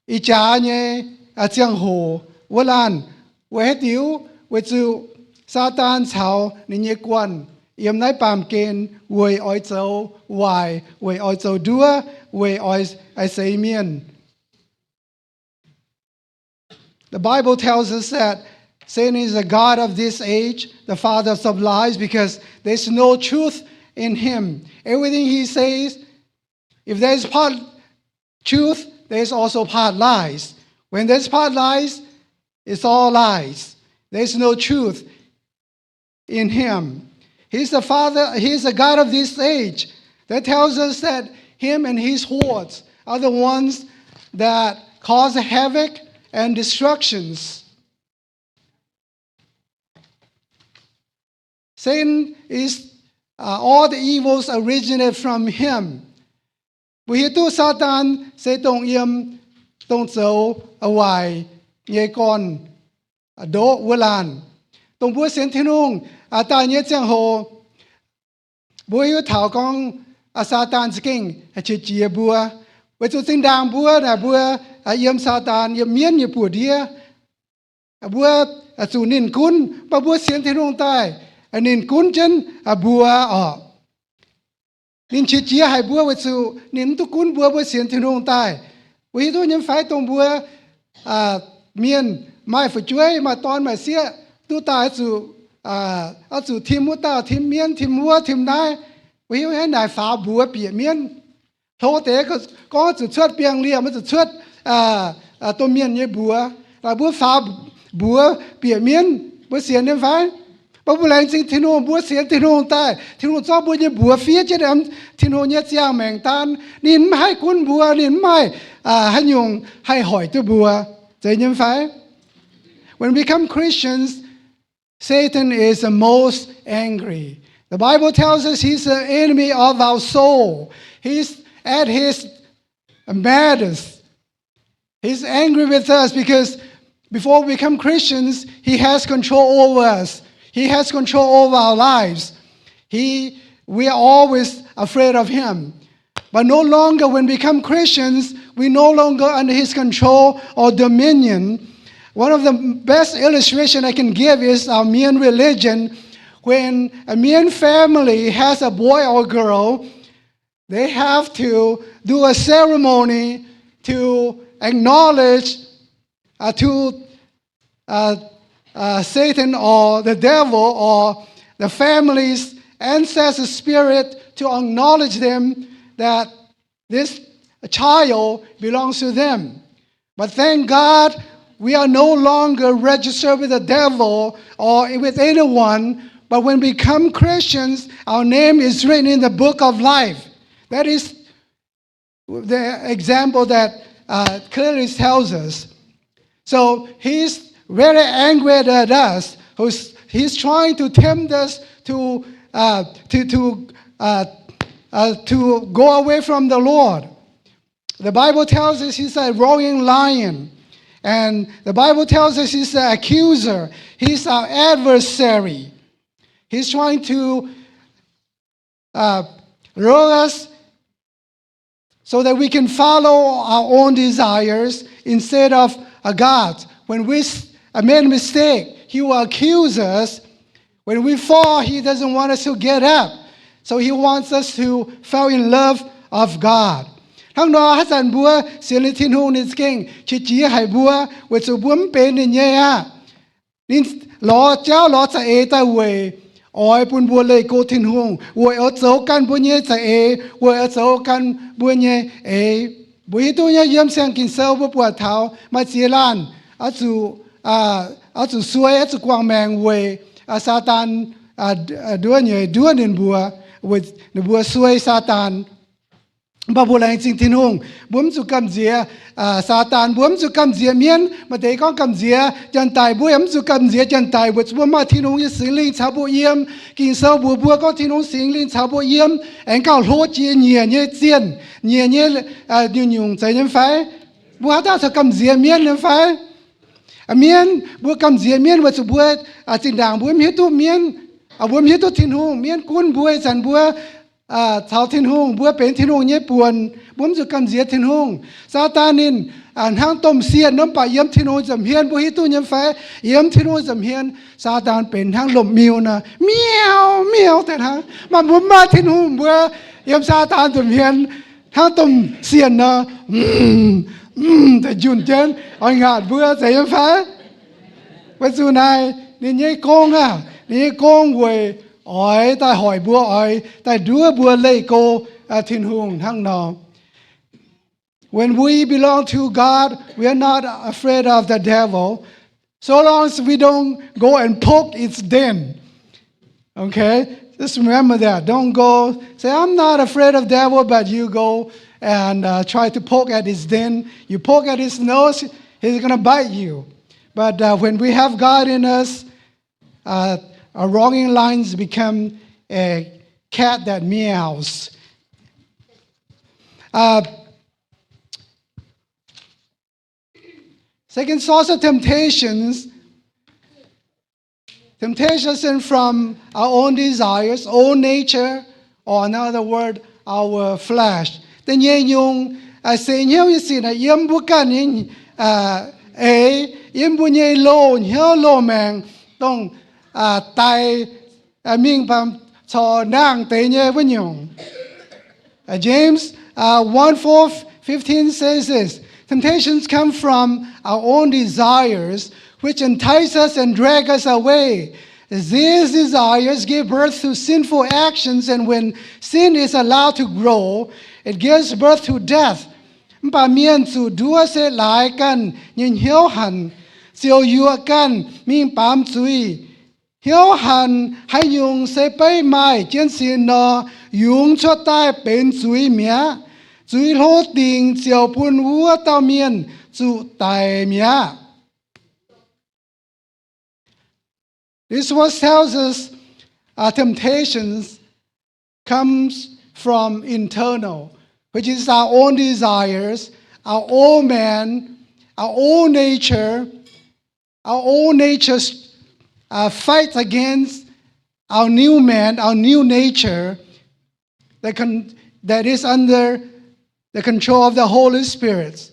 ih jaax nyei ziangh hoc wuov laanh. Weic haaix diuc? Weic zuqc Saadaan caux ninh nyei guanh yiem naaiv baamh gen weic oix zoux waaic, weic oix zoux nduov, weic oix seix mienh. The Bible tells us that Satan is the god of this age, the father of lies, because there's no truth in him. Everything he says, if there's part truth, there's also part lies. When there's part lies, it's all lies. There's no truth in him. He's the father, he's the god of this age. That tells us that him and his hordes are the ones that cause havoc and destructions. Satan is, uh, all the evils originate from him. Mbuo hiuv duqv Saadaan se dongh yiem, dongh zoux waaic nyei gorn-ndoqv wuov laanh. Dongh mbuo sienx Tin-Hungh daaih nyei ziangh hoc, mbuo hiuv taux gorngv Saadaan za'gengh qiex jiez mbuo, weic zuqc zinh ndaangc mbuo naaic mbuo yiem Saadaan, yiem mienv nyei buoz-ndiev. Mbuo zuqc ninh gunv, mv baac mbuo sienx Tin-Hungh daaih, ninh gunv jienv mbuo orqc. Ninh qiex jiez haic mbuo weic zuqc ninh mv duqv gunv mbuo. Mbuo sienx Tin-Hungh daaih, mbuo hiuv duqv nyei fai dongh mbuo mienh maaih fu'jueiv, maaih dorn maaih sieqv, duqv daaih oix zuqc, oix zuqc tim wuov dauh, tim mienv, tim wuov, tim naaiv. Mbuo hiuv haic naaic faaux mbuox bieqc mienv. Tov deix gorngv zuqc cuotv biangh liemh, zuqc cuotv domh mienh nyei mbuox. Naaic mbuo faaux mbuox bieqc mienv, mbuo sienx nyei fai? Mv baac mbuo laengz zingh Tin-Hungh, mbuo sienx Tin-Hungh daaih, Tin-Hungh zorqv mbuo nyei mbuox fiev jienv Tin-Hungh nyei ziangh maengc daan. Ninh mv haih gunv mbuo, ninh mv maaih haaix nyungc haih hoic duqv mbuo. Zeiz nyei fai? When we become Christians, Satan is the most angry. The Bible tells us he's the enemy of our soul. He's at his maddest. He's angry with us because before we become Christians, he has control over us. He has control over our lives. He, we are always afraid of him. But no longer, when we become Christians, we no longer under his control or dominion. One of the best illustration I can give is our Mien religion. When a Mien family has a boy or girl, they have to do a ceremony to acknowledge, uh, to, uh, uh, Satan or the devil or the family's ancestor spirit to acknowledge them that this child belongs to them. But thank God, we are no longer registered with the devil or with anyone, but when we become Christians, our name is written in the book of life. That is the example that uh, clearly tells us. So he's very angry at us. Who's, he's trying to tempt us to, uh, to, to, uh, uh, to go away from the Lord. The Bible tells us he's a roaring lion. And the Bible tells us he's an accuser. He's our adversary. He's trying to uh, lure us so that we can follow our own desires instead of a God. When we s- uh, make a mistake, he will accuse us. When we fall, he doesn't want us to get up. So he wants us to fall in love of God. Hnangv nor haaix zanc mbuo sienx liuz Tin-Hungh ninh za'gengh qiex jiez haic mbuo, weic zuqc mbuo mv benx ninh nyei aqv. Ninh lorz jauv lorz za'eix daaih weic oix bun mbuo leih go Tin-Hungh, weic oix zoux ganh mbuo nyei za'eix, weic oix zoux ganh mbuo nyei eix. Mbuo hiuv duqv nyei yiem Siang-Ging-Sou mbuo buatc taux maaih ziex laanh oix zuqc, oix zuqc suei, oix zuqc guangc maengc weic Saadaan nduov nyei, nduov ninh mbuo, weic ninh mbuo suei Saadaan. Mv baac mbuo laengz zingh Tin-Hungh, mbuo mv zuqc gamh nziex Saadaan, mbuo mv zuqc gamh nziex mienv. Maaih deix gorngv gamh nziex janx-daic, mbuo yaac mv zuqc gamh nziex janx-daic, weic zuqc mbuo maaih Tin-Hungh nyei Singx Lingh caux mbuo yiem. Ging-Sou mbuox mbuo gorngv Tin-Hungh Singx Lingh caux mbuo yiem, aengx gauh hlo jiex nyiec nyei zienh, nyiec nyei nyungc-nyungc, zeiz nyei fai? Mbuo haaix dauh caux gamh nziex mienv nyei fai? Mienv, mbuo gamh nziex mienv weic zuqc mbuo zinh ndaangc mbuo mv hiuv duqv mienv, mbuo mv hiuv duqv Tin-Hungh. Mienv gunv mbuo ih zanc mbuo caux Tin-Hungh, mbuo benx Tin-Hungh nyei buonc, mbuo mv zuqc gamh nziex Tin-Hungh. Saadaan ninh hnangv domh sienh nor, mv baac yiem Tin-Hungh nza'hmien, mbuo hiuv duqv nyei fai? Yiem Tin-Hungh nza'hmien, Saadaan benx hnangv lomh miu nor, miau miau daaih hnangv. Maaih mbuo maaih Tin-Hungh, mbuo yiem Saadaan nza'hmien hnangv domh sienh nor, daaih njunh jienv oix ngaatc mbuo, zeiz nyei fai? Weic zuqc naaic ninh nyei gong aqv, ninh nyei gong weic oix daaih hoic mbuo, oix daaih nduov mbuo leih go Tin-Hungh hnangv nor. When we belong to God, we are not afraid of the devil, so long as we don't go and poke its den. Okay? Just remember that. Don't go say, "I'm not afraid of devil," but you go and uh, try to poke at his den. You poke at his nose, he's going to bite you. But uh, when we have God in us, uh, our roaring lions become a cat that meows. Uh, Second source of temptations, temptations from our own desires, own nature, or in other words, our flesh. Da'nyeic nyungc, seix hnyouv nyei sic naaic yiem mbuo ganh nyei eix, yiem mbuo nyei loz-hnyouv loz-maengc, dongh daic mingh baamz corc ndaangh deix nyei wuov nyungc. Uh, James uh, one four fifteen says this. Temptations come from our own desires, which entice us and drag us away. These desires give birth to sinful actions, and when sin is allowed to grow, it gives birth to death. Mv baac mienh zuqc nduov se laaix ganh nyei hnyouv hanc, ziouc yuoqc ganh mingh baamz zuiz. Hnyouv hanc haaix nyungc se beiv maaih jienv sin nor, yungz cuotv daaih benx zuiz mi'aqv. Zuiz hlo dingc ziouc bun wuov dauh mienh zuqc daic mi'aqv. This verse tells us uh, temptations comes from internal, which is our own desires, our old man, our old nature, our old nature uh, fights against our new man, our new nature that, con- that is under the control of the Holy Spirit.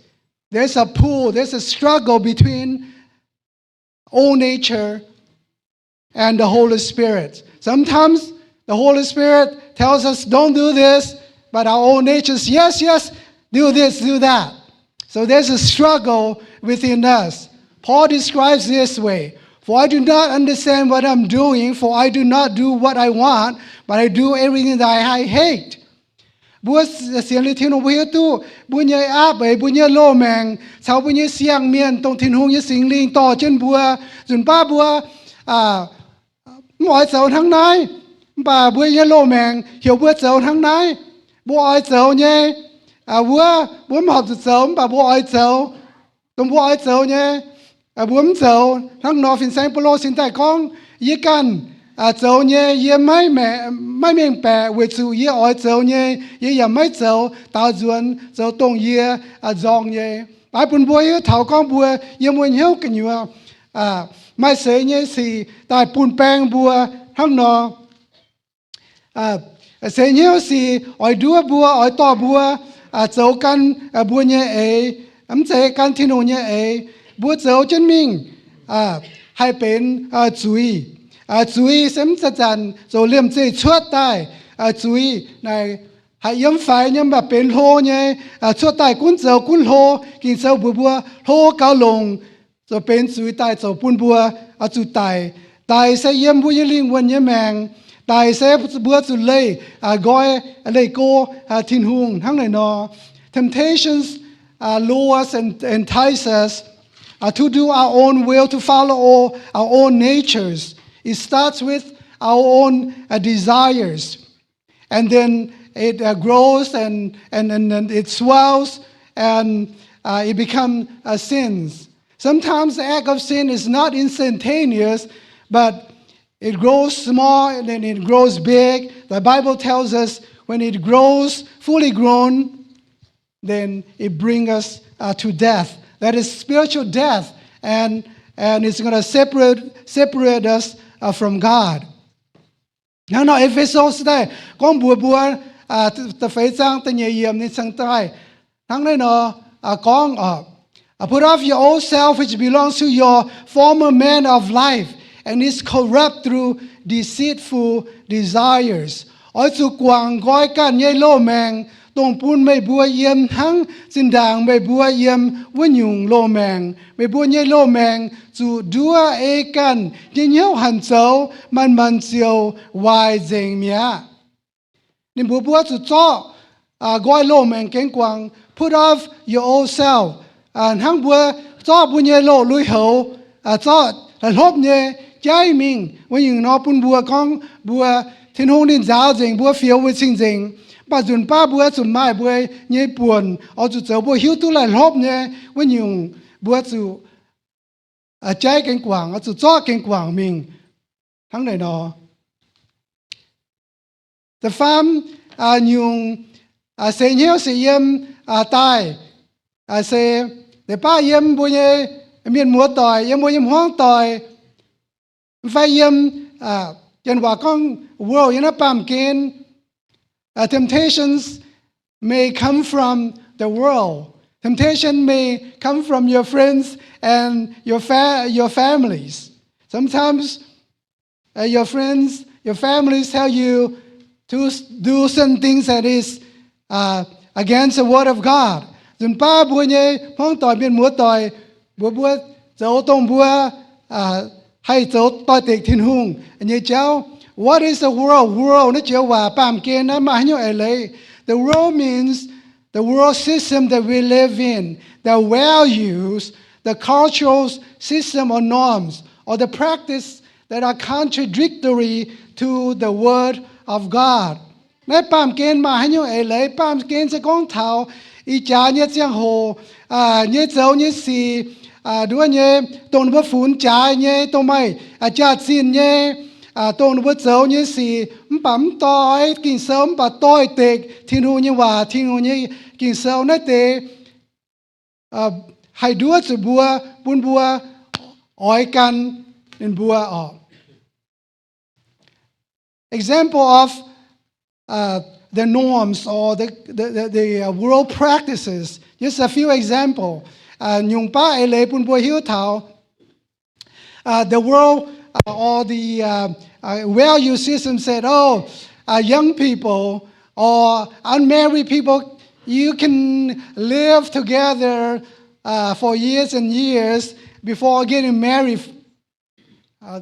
There's a pull, there's a struggle between old nature and the Holy Spirit. Sometimes the Holy Spirit tells us, "Don't do this," but our old nature says, "Yes, yes, do this, do that." So there's a struggle within us. Paul describes this way. For I do not understand what I'm doing, for I do not do what I want, but I do everything that I hate. Mbuo sienx liuz Tin-Hungh, mbuo hiuv duqv mbuo nyei aapv eix, mbuo nyei loz-maengc caux mbuo nyei siang-mienh, dongh Tin-Hungh nyei Singx Lingh dorh jienv mbuo. Nzunc baav mbuo mv oix zoux hnangv naaiv, mv baac mbuo nyei loz-maengc heuc mbuo zoux hnangv naaiv. Mbuo oix zoux nyei wuov, mbuo mv horpc zuqc zoux, mv baac mbuo oix zoux. Dongh mbuo oix zoux nyei, mbuo mv zoux. Hnangv nor fin-saeng Baulo cingx daaih gorngv, yie ganh zoux nyei yie maiv mengh baeqc, weic zuqc yie oix zoux nyei yie yaac maiv zoux. Daaux nzuonx zoux dongh yie nzorng nyei. Mv baac bun mbuo hiuv taux gorngv mbuo yiem wuov hnyouv gu'nyuoz maaih seix nyei sic daaih bun baeng mbuo hnangv nor. Seix hnyouv sic oix nduov mbuo, oix dorh mbuo zoux gan mbuo nyei eix, mv zeiz gan Tin-Hungh nyei eix. Mbuo zoux jienv mingh haih benx zuiz. Zuiz se mv zanc-zanc zoux liemh zeih cuotv daaih. Zuiz naaic haih yiem faix nyei, mv baac benx hlo nyei. Cuotv daaih gunv zoux gunv hlo. Ging-Sou mbuox mbuo hlo gaux longc zoux benx zuiz daaih zoux bun mbuo oix zuqc daic. Daic se yiem mbuo nyei lingh wuonh nyei maengc. Daic se mbuo zuqc leih nqoi, leih go Tin-Hungh hnangv naaiv nor. Temptations lure us and entice us to do our own will, to follow our own natures. It starts with our own desires. And then it grows and, and, and, and it swells and it becomes a sin. Sometimes the act of sin is not instantaneous, but it grows small and then it grows big. The Bible tells us when it grows fully grown, then it brings us to death. That is spiritual death, and, and it's going to separate, separate us from God. Hnangv nor E^fe^so se daaih gorngv mbuox mbuo, da'feix zaang da'nyeic yiemc ninh cingx daaih hnangv naaiv nor gorngv oc, Put off your old self, which belongs to your former manner of life and is corrupt through deceitful desires. Oix zuqc guangc nqoi ganh nyei loz-maengc, dongh bun meih mbuo yiem hnangv zinh ndaangc meih mbuo yiem wuov nyungc loz-maengc. Meih mbuo nyei loz-maengc zuqc nduov ei ganh nyei hnyouv hanc zoux, manc-manc ziouc waaic nzengc mi'aqv. Ninh mbuox mbuo zuqc zorqv nqoi loz-maengc gengx guangc, put off your old self. Hnangv mbuo zorqv mbuo nyei loz-lui-houx, zorqv la'hlopv nyei jaiv mingh. Wuov nyungc nor bun mbuo gorngv mbuo, Tin-Hungh ninh nzaaux nzengc mbuo, fioux mbuo cing-nzengc. Mv baac nzunc baav mbuo zuqc maaih mbuo nyei buonc oix zuqc zoux mbuo hiuv duqv la'hlopv nyei wuov nyungc, mbuo zuqc jaiv gengx guangc, oix zuqc zorqv gengx guangc mingh hnangv naaiv nor. Da'faam nyungc, seix hnyouv sic yiem daaih se, deix baav yiem mbuo nyei mienh muoz doic, yiem mbuo nyei hmuangv doic, fai yiem, janx waac gorngv world, yiem naaiv baamh gen. Temptations may come from the world. Temptation may come from your friends and your fa-, your families. Sometimes your friends, your families tell you to do certain things that is against the word of God. Nzunc baav mbuo nyei hmuangv doic, mienh muoz doic, mbuox mbuo zoux dongh mbuo haih zoux doix-dekc Tin-Hungh nyei jauv. What is the world? World naaiv joux waac baamh gen naaiv maaih haaix nyungc eix leiz? The world means the world system that we live in, the values, the cultural system or norms, or the practice that are contradictory to the word of God. Naaiv baamh gen maaih haaix nyungc eix leiz? Baamh gen se gorngv taux ih jaax nyei ziangh hoc nyei zoux nyei sic, nduov nyei, dongh ninh mbuo funx jaaix nyei, dongh maaih jaax-zinh nyei, dongh ninh mbuo zoux nyei sic mv baac mv doix Ging-Sou, mv baac doix-dekc Tin-Hungh nyei waac, Tin-Hungh nyei Ging-Sou naaiv deix haih nduov zuqc mbuo, bun mbuo oix gan ninh mbuo oc. Example of the norms or the, the, the, the uh, world practices. Just a few example. Nyungc baav eix leiz bun mbuo hiuv taux. The world or the uh, uh, value system said, oh, uh, young people or unmarried people, you can live together uh, for years and years before getting married. uh,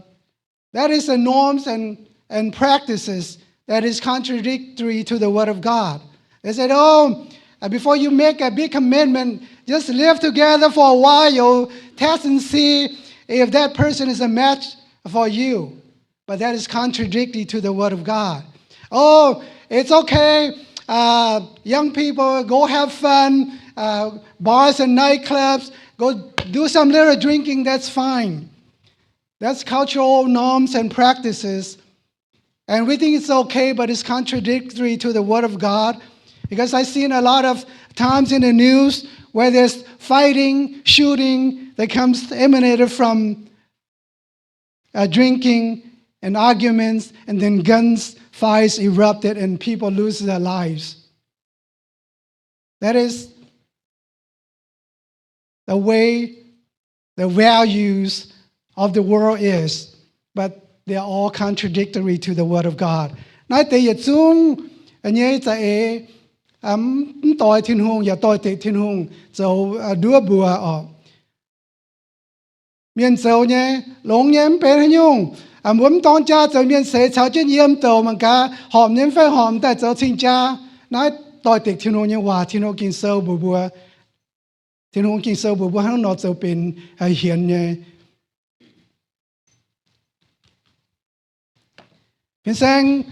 that is the norms and, and practices that is contradictory to the word of God. They said, oh, uh, before you make a big commitment, just live together for a while, test and see if that person is a match for you. But that is contradictory to the word of God. Oh, it's okay. Uh, young people, go have fun. Uh, bars and nightclubs, go do some little drinking. That's fine. That's cultural norms and practices. And we think it's okay, but it's contradictory to the word of God. Because I've seen a lot of times in the news where there's fighting, shooting that comes emanated from uh, drinking and arguments, and then guns fires erupted and people lose their lives. That is the way the values of the world is, but they are all contradictory to the word of God. Naaiv deix yietc zungv nyei za'eix mv doix Tin-Hungh yaac doix-dekc Tin-Hungh zoux nduov mbuo oc. Mienh zoux nyei, longx nyei, mv benx haaix nyungc. Mbuo mv dorng jaa zoux mienh seix caux jienv yiem douc mangc gaax horpc nyei mv fai horpc daaih zoux cing-jaa. Naaiv doix-dekc Tin-Hungh nyei waac. Tin-Hungh Ging-Sou mbuox mbuo, Tin-Hungh Ging-Sou mbuox mbuo hnangv nor zoux benx hienx nyei. Fin-saeng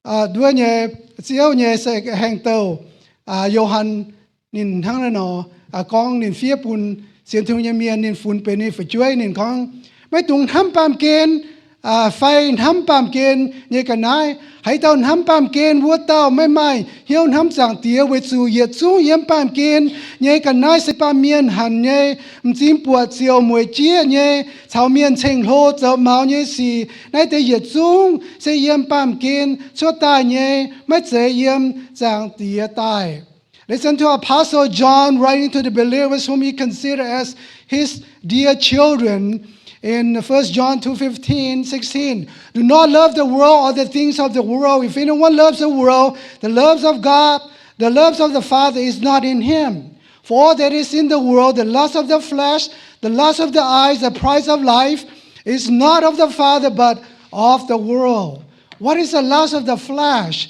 nduov nyei, Ziouv nyei se hengx douh Yo^han, ninh hnangv naaiv nor gorngv, ninh fiev bun sienx Tin-Hungh nyei mienh, ninh funx benx ninh fu'jueiv. Ninh gorngv, maiv dungx hnamv baamh gen fai hnamv baamh gen nyei ga'naaiv. Haaix dauh hnamv baamh gen, wuov dauh maiv maaih hnyouv hnamv Zaangc Diex, weic zuqc yietc zungv yiem baamh gen nyei ga'naaiv se baamh mienh hanc nyei, m'zing buatc, ziouc mueic jieqv nyei, caux mienh ceng-hlo zoux maux nyei sic. Naaiv deix yietc zungv se yiem baamh gen cuotv daaih nyei, maiv zeiz yiem Zaangc Diex daaih. Listen to Apostle John writing to the believers whom he considered as his dear children in First John two fifteen, sixteen. Do not love the world or the things of the world. If anyone loves the world, the loves of God, the loves of the Father is not in him. For all that is in the world, the lust of the flesh, the lust of the eyes, the pride of life, is not of the Father, but of the world. What is the lust of the flesh?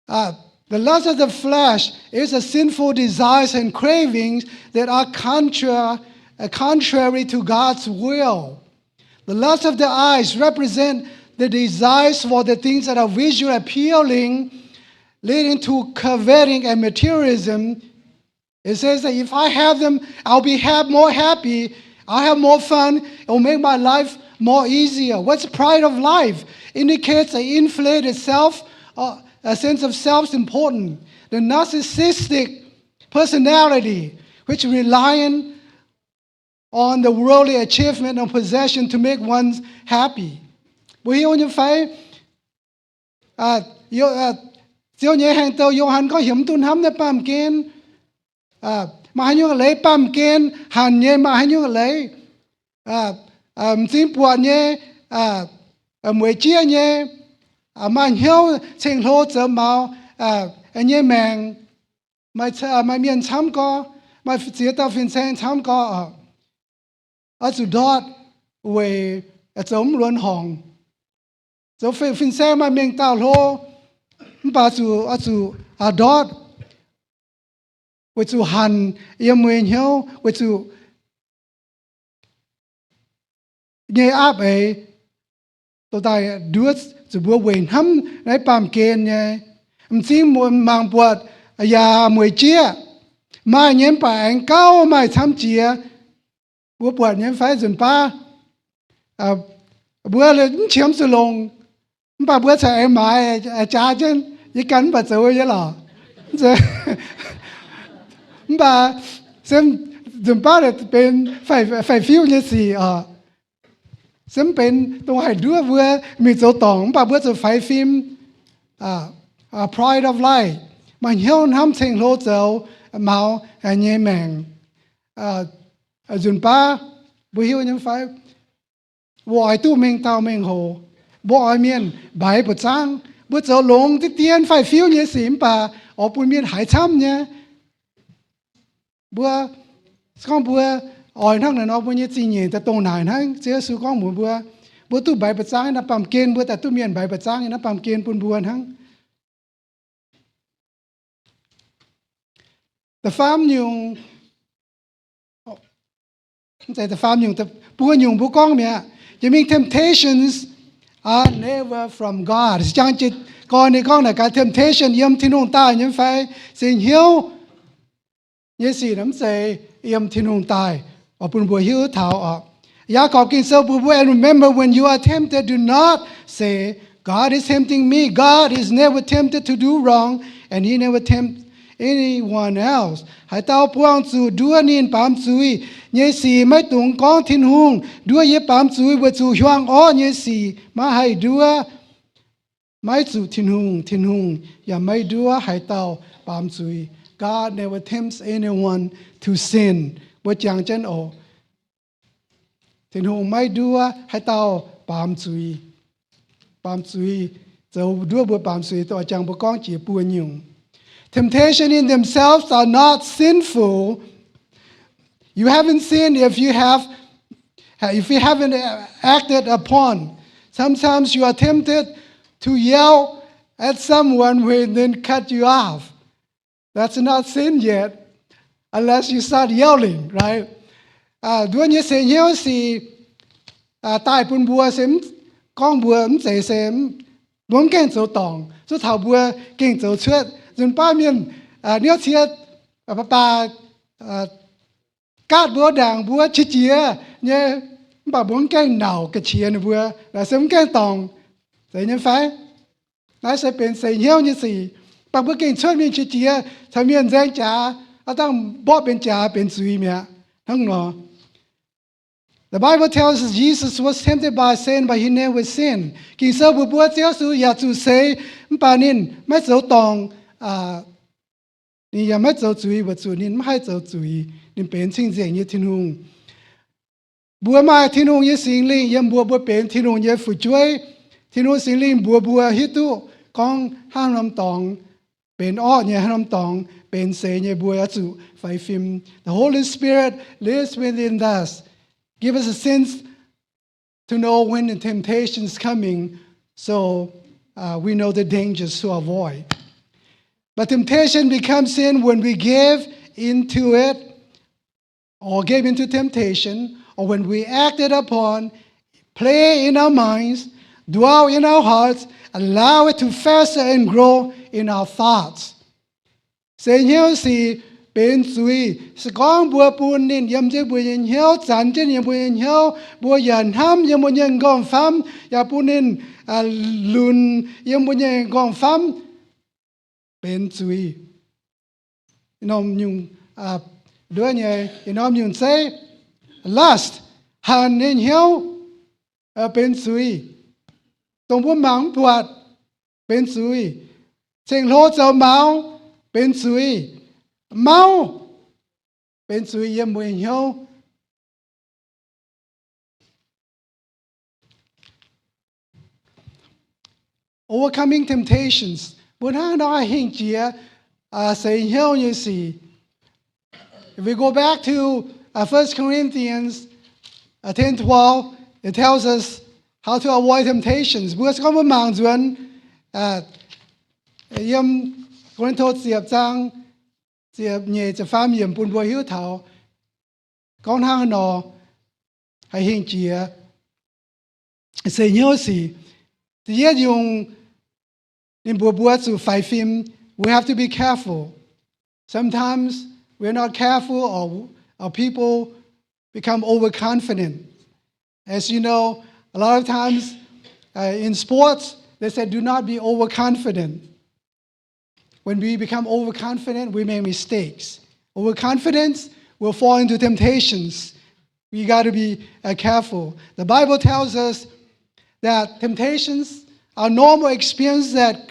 Uh, the lust of the flesh is the sinful desires and cravings that are contra-, uh, contrary to God's will. The lust of the eyes represent the desires for the things that are visually appealing, leading to coveting and materialism. It says that if I have them, I'll be hap-, more happy. I'll have more fun. It will make my life more easier. What's pride of life? Indicates an inflated self, uh, a sense of self-importance. The narcissistic personality, which reliant on the worldly achievement or possession to make one's happy. Mbuo hiuv nyei fai? Ziouv nyei hengx douh Yo^han gorngv, heuc mv dungx hnamv naaiv baamh gen. Maaih haaix nyungc leiz baamh gen hanc nyei, maaih haaix nyungc leiz, m'zing buatc nyei, mueic jieqv nyei, maaih hnyouv ceng-hlo zoux maux nyei maengc, maaih mienh camv gorx, maaih ziex dauh fin-saeng camv gorx oc. Oix zuqc ndortv weic zoux mv luonx horngc. Zoux fin-saeng maaih mengh dauh hlo, mv baac zuqc, oix zuqc ndortv weic zuqc hanc yiem meih hnyouv, weic zuqc nyei aapv eix, dorh daaih nduov zuqc mbuo weic hnamv naaiv baamh gen nyei. M'zing mangc buatc yaac mueic jieqv, maaih nyei mv baac aengx gauh maaih camv jiex. Mbuo buatc nyei fai nzunc baav, mbuo mv qiemx zuqc longc, mv baac mbuo corc aengx maaiz jaax jienv. Yie ganh mv baac zoux nyei lorqc. Mv baac se nzunc baav benx faix-fiuv nyei sic oc. Se mv benx dongh haih nduov mbuo mingh zoux dorngc, mv baac mbuo zuqc faix fim. Pride of life, maaih hnyouv hnamv ceng-hlo zoux maux nyei maengc. Nzunc baav mbuo hiuv nyei fai? Mbuo oix duqv mengh dauh mengh hoc. Mbuo oix mienh mbaix mbuo zaangv. Mbuo zoux longx deix dien faix-fiuv nyei sic mv baac oix bun mienh haiz camv nyei. Mbuo, se gorngv mbuo oix hnangv naaiv nor mbuo nyei zingh nyeic daaih dongh naaic hnangv. Ziouv Yesu gorngv mbuox mbuo, mbuo duqv mbaix ba'zangv naaiv baamh gen, mbuo daaih duqv mienh mbaix ba'zangv naaiv baamh gen bun mbuo hnangv. Da'faam nyungc, mv zeiz da'faam nyungc, buo nyungc mbuo gorngv mi'aqv. Jiex mingh temptations are never from God. Se jangx jiez gorn ninh gorngv naaic gaax temptation yiem Tin-Hungh daaih nyei fai? Se hnyouv nyei sic mv zeiz yiem Tin-Hungh daaih. Oix bun mbuo hiuv taux oc. Yaagorpc Ging-Sou mbuox mbuo, and remember when you are tempted, do not say, God is tempting me. God is never tempted to do wrong, and he never tempt anyone else. Haaix dauh buangh zuqc nduov ninh baamz zuiz nyei sic maiv dungx gorngv, Tin-Hungh nduov yie baamz zuiz, weic zuqc hiuang orqv nyei sic maiv haih nduov, maiv zuqc Tin-Hungh. Tin-Hungh yaac maiv nduov haaix dauh baamz zuiz. God never tempts anyone to sin. Mbuo jangx jienv oc. Tin-Hungh maiv nduov haaix dauh baamz zuiz, baamz zuiz, zoux nduov mbuo baamz zuiz. Doix jangx mbuo gorngv jiex buo nyungc. Temptation in themselves are not sinful. You haven't sinned if you have, if you haven't acted upon. Sometimes you are tempted to yell at someone who then cut you off. That's not sin yet, unless you start yelling, right? อ่า nduov nyei seix hnyouv sic, อ่า daaih bun mbuo se mv, gorngv mbuo mv zeiz se mbuo mv gaengh zoux dorngc. Zuov taux mbuo gengh zoux cuotv, nzunc baav mienh, อ่า niouv cie, อ่า baac, อ่า gaatv mbuo ndaangc mbuo qiex jiez nyei, mv baac mbuo mv gaengh nauc ga'qiex ninh mbuo, se mv gaengh dorngc. Zeiz nyei fai? Naaiv se benx seix hnyouv nyei sic. Mv baac mbuo gengh cuotv mingh qiex jiez caux mienh nzaeng jaax, aav dangh mborqv benx jaax benx zuiz mi'aqv. Hnangv nor, the Bible tells us Jesus was tempted by Satan, but he never sinned. Ging-Sou mbuox mbuo Ziouv Yesu yaac zuqc seix, mv baac ninh maiv zoux dorngc, ninh yaac maiv zoux zuiz, weic zuqc ninh mv haih zoux zuiz. Ninh benx cing-nzengc nyei Tin-Hungh. Mbuo maaih Tin-Hungh nyei Singx Lingh yiem mbuo, mbuo benx Tin-Hungh nyei fu'jueiv. Tin-Hungh Singx Lingh mbuox mbuo hiuv duqv gorngv haaix norm dorngx benx orqv nyei, haaix norm dorngx benx seix nyei, mbuo oix zuqc faix fim. The Holy Spirit lives within us, give us a sense to know when the temptation is coming, so, uh, we know the dangers to avoid. But temptation becomes sin when we give into it, or gave into temptation, or when we acted upon, play in our minds, dwell in our hearts, allow it to fester and grow in our thoughts. Seix hnyouv sic benx zuiz se gorngv mbuo bun ninh yiem jienv mbuo nyei hnyouv, zanx jienv yiem mbuo nyei hnyouv, mbuo yaac hnamv yiem mbuo nyei nqorngv-famv, yaac bun ninh lunx yiem mbuo nyei nqorngv-famv, benx zuiz. Norm nyungc, nduov nyei, norm nyungc zeiv, lust, hanc nyei hnyouv, benx zuiz. Dongh mbuo mangc mv buatc, benx zuiz. Ceng-hlo zoux maux, benx zuiz. Mauv, benx zuiz yiem mbuo nyei hnyouv. Overcoming temptations. Mbuo hnangv nor haih hingh jiex seix hnyouv nyei sic. If we go back to, uh, First Corinthians, uh, ten twelve, it tells us how to avoid temptations. Mbuo se gorngv mbuo mangc nzuonx, uh, yiem Ko^lin^to ziepc zaang ziepc nyeic ziepc faam yiemc bun mbuo hiuv taux gorngv hnangv haaix nor haih hingh jiex seix hnyouv sic. Da'yietv nyungc, ninh mbuox mbuo zuqc faix fim. We have to be careful. Sometimes we're not careful, or, or people become overconfident. As you know, a lot of times, uh, in sports, they say, "Do not be overconfident." When we become overconfident, we make mistakes. Overconfidence will fall into temptations. We got to be, uh, careful. The Bible tells us that temptations are normal experience that,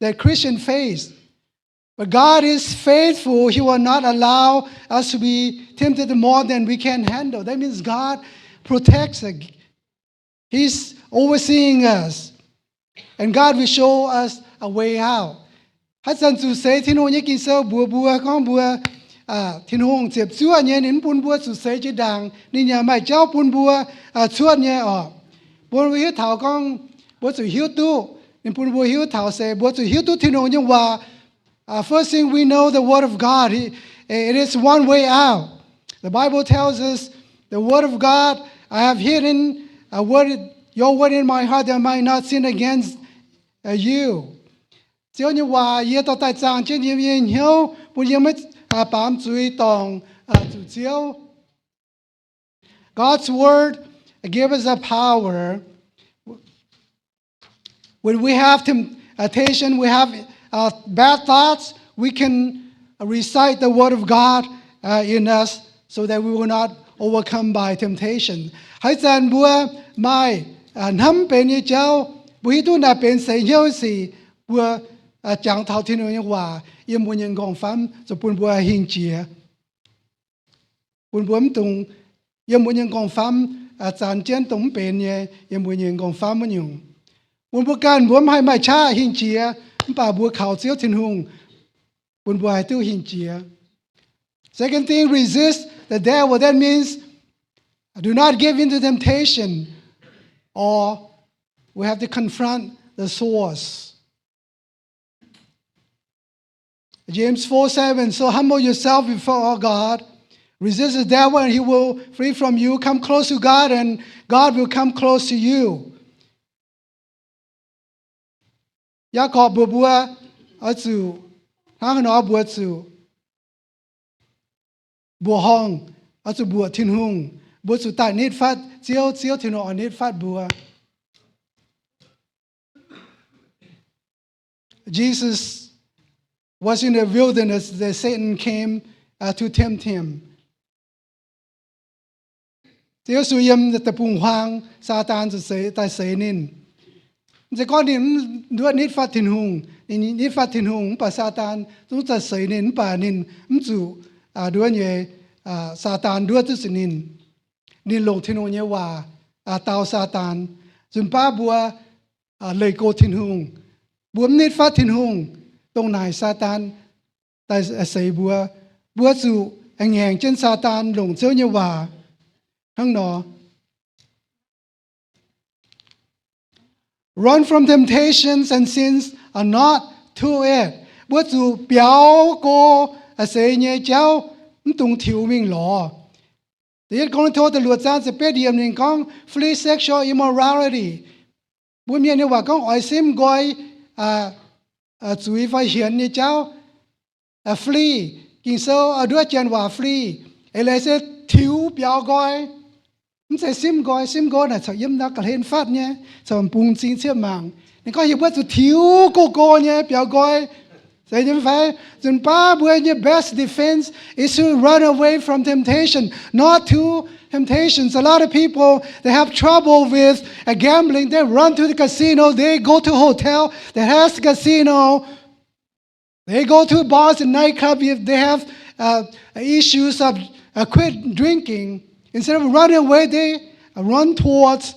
that Christian face. But God is faithful. He will not allow us to be tempted more than we can handle. That means God protects us. He's overseeing us. And God will show us a way out. Haaix zanc zuqc seix, Tin-Hungh nyei Ging-Sou mbuox mbuo gorngv mbuo Tin-Hungh ziepc zuoqv nyei, ninh mv bun mbuo zuqc seix jiex ndaangc. Ninh yaac maaih jauv bun mbuo cuotv nyei oc. Bun mbuo hiuv taux gorngv mbuo zuqc hiuv duqv, ninh bun mbuo hiuv taux se mbuo zuqc hiuv duqv Tin-Hungh nyei waac. First thing, we know the word of God. It is one way out. The Bible tells us, the word of God, I have hidden your word in my heart that I might not sin against you. Ziouv nyei waac yie dorh daaih zaangh jienv yie nyei hnyouv, bun yie maiv baamz zuiz dorngc zuqc Ziouv. God's word give us a power. When we have temptation, we have bad thoughts, we can recite the word of God in us so that we will not overcome by temptation. Haaix zanc mbuo maaih hnamv benx nyei jauv, mbuo hiuv duqv naaic benx seix hnyouv sic, mbuo jangx taux Tin-Hungh nyei waac yiem mbuo nyei m'nqorngv-famv, zuqc bun mbuo hingh jiex. Bun mbuo mv dungx yiem mbuo nyei m'nqorngv-famv zanx jienv dongh mv benx nyei yiem mbuo nyei m'nqorngv-famv wuov nyungc. Bun mbuo ganh mbuo mv haih maaih qaqv hingh jiex, mv baac mbuo kaux Ziouv Tin-Hungh bun mbuo haih duqv hingh jiex. Second thing, resist the devil. That means do not give in to temptation, or we have to confront the source. James four seven, so humble yourself before our God, resist the devil and he will flee from you. Come close to God and God will come close to you. Yaagorpc mbuox mbuo, oix zuqc hnangv haaix nor mbuo zuqc mbuoqc horngh, oix zuqc mbuoqc Tin-Hungh. Mbuo zuqc daaih nitv fatv Ziouv, Ziouv Tin-Hungh oix nitv fatv mbuo. Jesus was in the wilderness that Satan came to tempt him. Ziouv Yesu yiem deic-bung-huaang, Saadaan zuqc daaih seix ninh. Mv zeiz gorngv ninh mv nduov nitv fatv Tin-Hungh. Ninh nitv fatv Tin-Hungh mv baac Saadaan zungv daaih seix ninh, mv baac ninh mv zuqc nduov nyei, Saadaan nduov duqv zuqc ninh. Ninh longc Tin-Hungh nyei waac dau Saadaan. Nzunc baav mbuo leih go Tin-Hungh, mbuo mv nitv fatv Tin-Hungh, dongh naaic Saadaan daaih seix mbuo. Mbuo zuqc ngaengc jienv Saadaan, longc Ziouv nyei waac hnangv nor. Run from temptations and sins, not to it. Mbuo zuqc biaux go seix nyei jauv, mv dungx tiux mingh lorz. Da'yietv Ko^lin^to da'luoqc zaang ziepc betv yiemc ninh gorngv, flee sexual immorality. Mbuo Mienh nyei waac gorngv oix simv nqoi zuiz fai hienx nyei jauv. Flee, Ging-Sou nduov janx waac flee, eix leiz se tiux biaux nqoi. Mv zeiz simv nqoi. Simv nqoi naaic corc yiem naaiv ga'hlen fatv nyei, corc bungx m'zing ciepv mangc. Ninh gorngv heuc mbuo zuqc tiux go go nyei biaux nqoi. Zeiz nyei fai? Nzunc baav mbuo nyei best defense is to run away from temptation, not to temptations. A lot of people, they have trouble with gambling, they run to the casino, they go to hotel that has casino. They go to bars and nightclub if they have issues of quit drinking. Instead of running away, they run towards.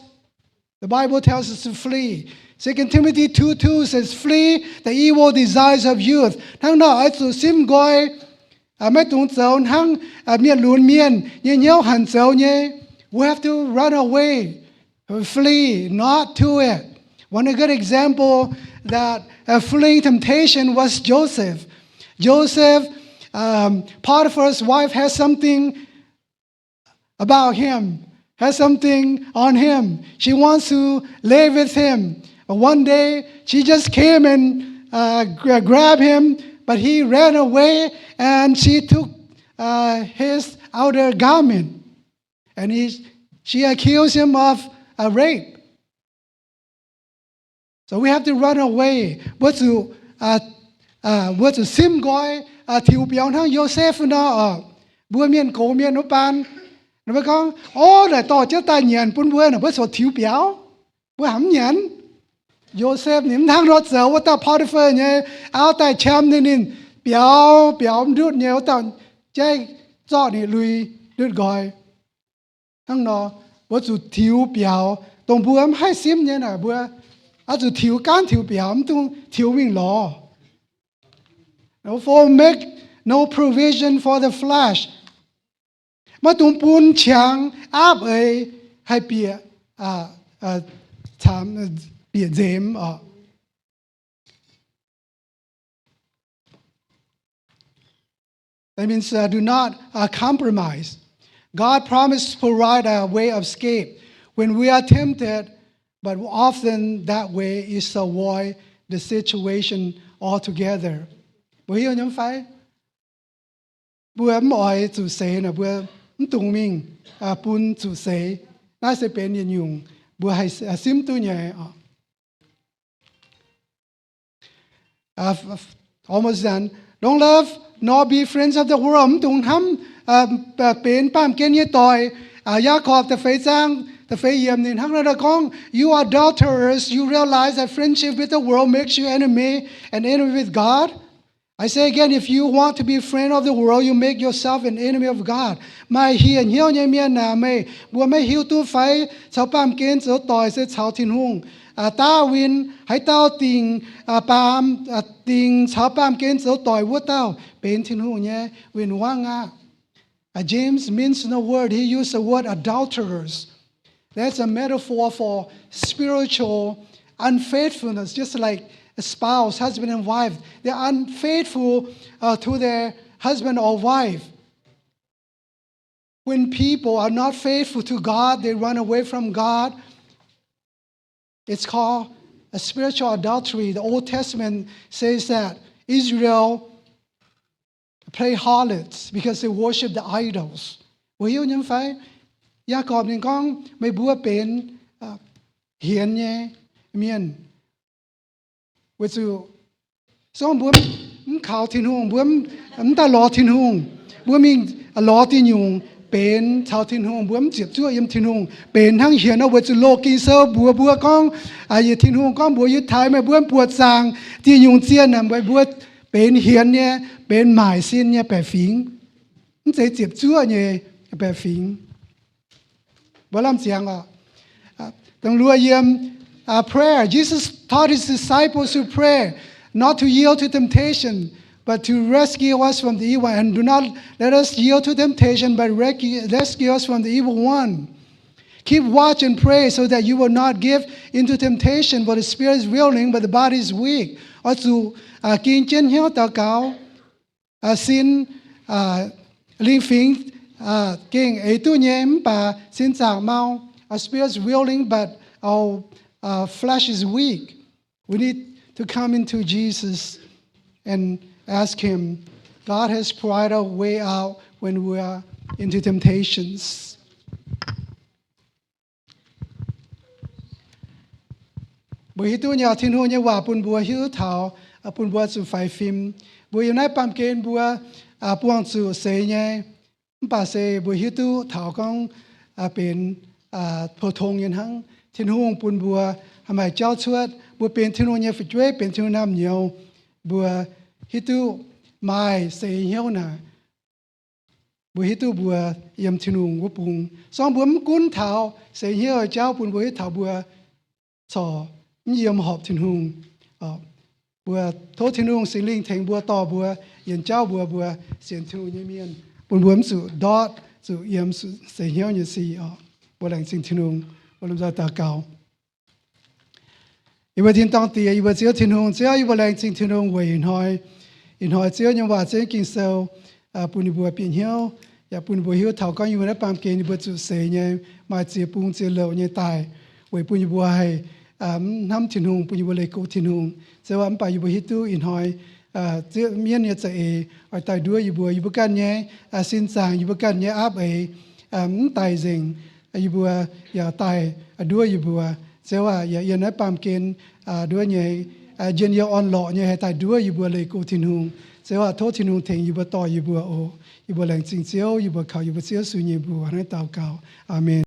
The Bible tells us to flee. Second Timothy two two says, flee the evil desires of youth. Hnangv nor oix zuqc simv nqoi, maiv dungx zoux hnangv mienh lunx mienh nyei hnyouv hanc zoux nyei. We have to run away, flee, not to it. One good example that fleeing temptation was Joseph. Joseph, Potiphar's wife has something about him, has something on him. She wants to lay with him. But one day, she just came and grabbed him, but he ran away and she took his outer garment. And he, she accused him of a rape. So we have to run away. Mbuo zuqc, mbuo zuqc simv nqoi, tiux biaux hnangv Yosepv nor oc. Mbuo mienh gox mienh wuov baan, mbuo gorngv, o, naaic dorh jienv daaih nyanc bun mbuo, naaic mbuo corc tiux biaux, mbuo haiz mv nyanc. Yosepv ninh mv hnangv nor zoux. Wuov dauh Potiphar nyei auv daaih qam ninh, ninh biaux, biaux mv ndutv nyei. Wuov dauh jaiv zorqv ninh lui ndutv nqoi. Hnangv nor, mbuo zuqc tiux biaux, dongh mbuo mv haih simv nyei naaic, mbuo oix zuqc tiux, gaanv tiux biaux, mv dungx tiux mingh lorz. Four, make No provision for the flesh. Maiv dungx bun qangx aapv eix haih bieqc, bieqc nzemx oc. That means, uh, do not, uh, compromise. God promised to provide a way of escape when we are tempted, but often that way is to avoid the situation altogether. Mbuo hiuv nyei fai? Mbuo mv oix zuqc seix nor, mbuo mv dungx mingh bun zuqc seix. Naaiv se benx yietc nyungc mbuo haih simv duqv nyei oc. Almost done. Don't love nor be friends of the world. Mv dungx hnamv benx baamh gen nyei doic. Yaakopv da'feix zaang da'feix yiemc ninh hnangv naaiv gorngv, You are adulterers. You realize that friendship with the world makes you enemy and enemy with God. I say again, if you want to be friend of the world, you make yourself an enemy of God. Maaih hieh hnyouv nyei mienh aac, meih mbuo maiv hiuv duqv fai? Caux baamh gen zoux doic se caux Tin-Hungh daav win. Haaix dauh dingc baamh, dingc caux baamh gen zoux doic wuov dauh benx Tin-Hungh nyei win-wangv aqv. James means no word. He used the word adulterers. That's a metaphor for spiritual unfaithfulness, just like a spouse, husband and wife. They're unfaithful, uh, to their husband or wife. When people are not faithful to God, they run away from God. It's called a spiritual adultery. The Old Testament says that Israel play harlots because they worship the idols. Mbuo hiuv nyei fai? Yaakopv ninh gorngv, meih mbuo benx hienx nyei mienh. Weic zuqc song mbuo mv kaux Tin-Hungh, mbuo mv daaih lorz Tin-Hungh, mbuo mingh lorz diuh nyungc benx caux Tin-Hungh, mbuo mv ziepc zuoqv yiem Tin-Hungh, benx hnangv hienx nor. Weic zuqc loz Ging-Sou mbuox mbuo gorngv, yietc Tin-Hungh gorngv mbuox yie taaix meih mbuo buoqc zaangc diuh nyungc zienh naaic, meih mbuo benx hienx nyei, benx maaic sin nyei baeqc fingx, mv zeiz ziepc zuoqv nyei baeqc fingx. Mbuo lamh ziangx oc. Dongh luoqc yiem prayer, Jesus taught his disciples to pray, not to yield to temptation, but to rescue us from the evil. And do not let us yield to temptation, but rescue us from the evil one. Keep watch and pray so that you will not give into temptation, for the spirit is willing, but the body is weak. Oix zuqc ging jienv hnyouv daux gaux, sin, lingh fingx gengh eix duqv nyei, mv baac sin zaangc mau. Our spirit is willing, but our flesh is weak. We need to come into Jesus and ask Him. God has provided a way out when we are into temptations. Mbuo hiuv duqv nyei Tin-Hungh nyei waac bun mbuo hiuv taux, bun mbuo zuqc faix fim. Mbuo yiem naaiv baamh gen mbuo buangh zuqc seix nyei, mv baac se mbuo hiuv duqv taux gorngv benx pou-tong nyei hnangv. Tin-Hungh bun mbuo haih maaih jauv cuotv. Mbuo benx Tin-Hungh nyei fu'jueiv, benx Tin-Hungh naamh nyouz, mbuo hiuv duqv maaih seix hnyouv naaic. Mbuo hiuv duqv mbuo yiem Tin-Hungh wuov bung. Song mbuo mv gunv taux seix hnyouv jauv bun mbuo hiuv taux mbuo corc mv yiem horpc Tin-Hungh. Mbuo tov Tin-Hungh Singx Lingh tengx mbuo, dorh mbuo yienc jauv mbuo, mbuo sienx Tin-Hungh nyei mienh, bun mbuo mv zuqc ndortv zuqc yiem seix hnyouv nyei sic oc. Mbuo laengz zingh Tin-Hungh. Mbuo lomh nzoih daux gaux. Yie mbuo tin-dorngh Diex, yie mbuo Ziouv Tin-Hungh, Ziouv, yie mbuo laengz zingh Tin-Hungh weic ih hnoi, ih hnoi Ziouv nyei waac, Ziouv nyei Ging-Sou, bun yie mbuo bieqc hnyouv, yaac bun yie mbuo hiuv taux gorngv yie mbuo naaiv baamh gen yie mbuo zuqc seix nyei, maaih ziex bung ziex louc nyei daaih, weic bun yie mbuo haih mv hnamv Tin-Hungh, bun yie mbuo leih go Tin-Hungh. Ziouv aac, mv baac yie mbuo hiuv duqv ih hnoi Ziouv mienv nyei za'eix oix daaih nduov yie mbuo, yie mbuo ganh nyei sin zaangc, yie mbuo ganh nyei aapv eix mv daic nzengc. Yie mbuo yaac daaih nduov yie mbuo. Ziouv aac, yaac yiem naaiv baamh gen nduov nyei, njien-youh orn-lorqc nyei haih daaih nduov yie mbuo leih go Tin-Hungh. Ziouv aac, tov Tin-Hungh tengx yie mbuo dorh yie mbuo oc. Yie mbuo laengz zingh Ziouv, yie mbuo kaux yie mbuo Ziouv Yesu nyei mbuox hnangv naaiv daux gaux. Aamen.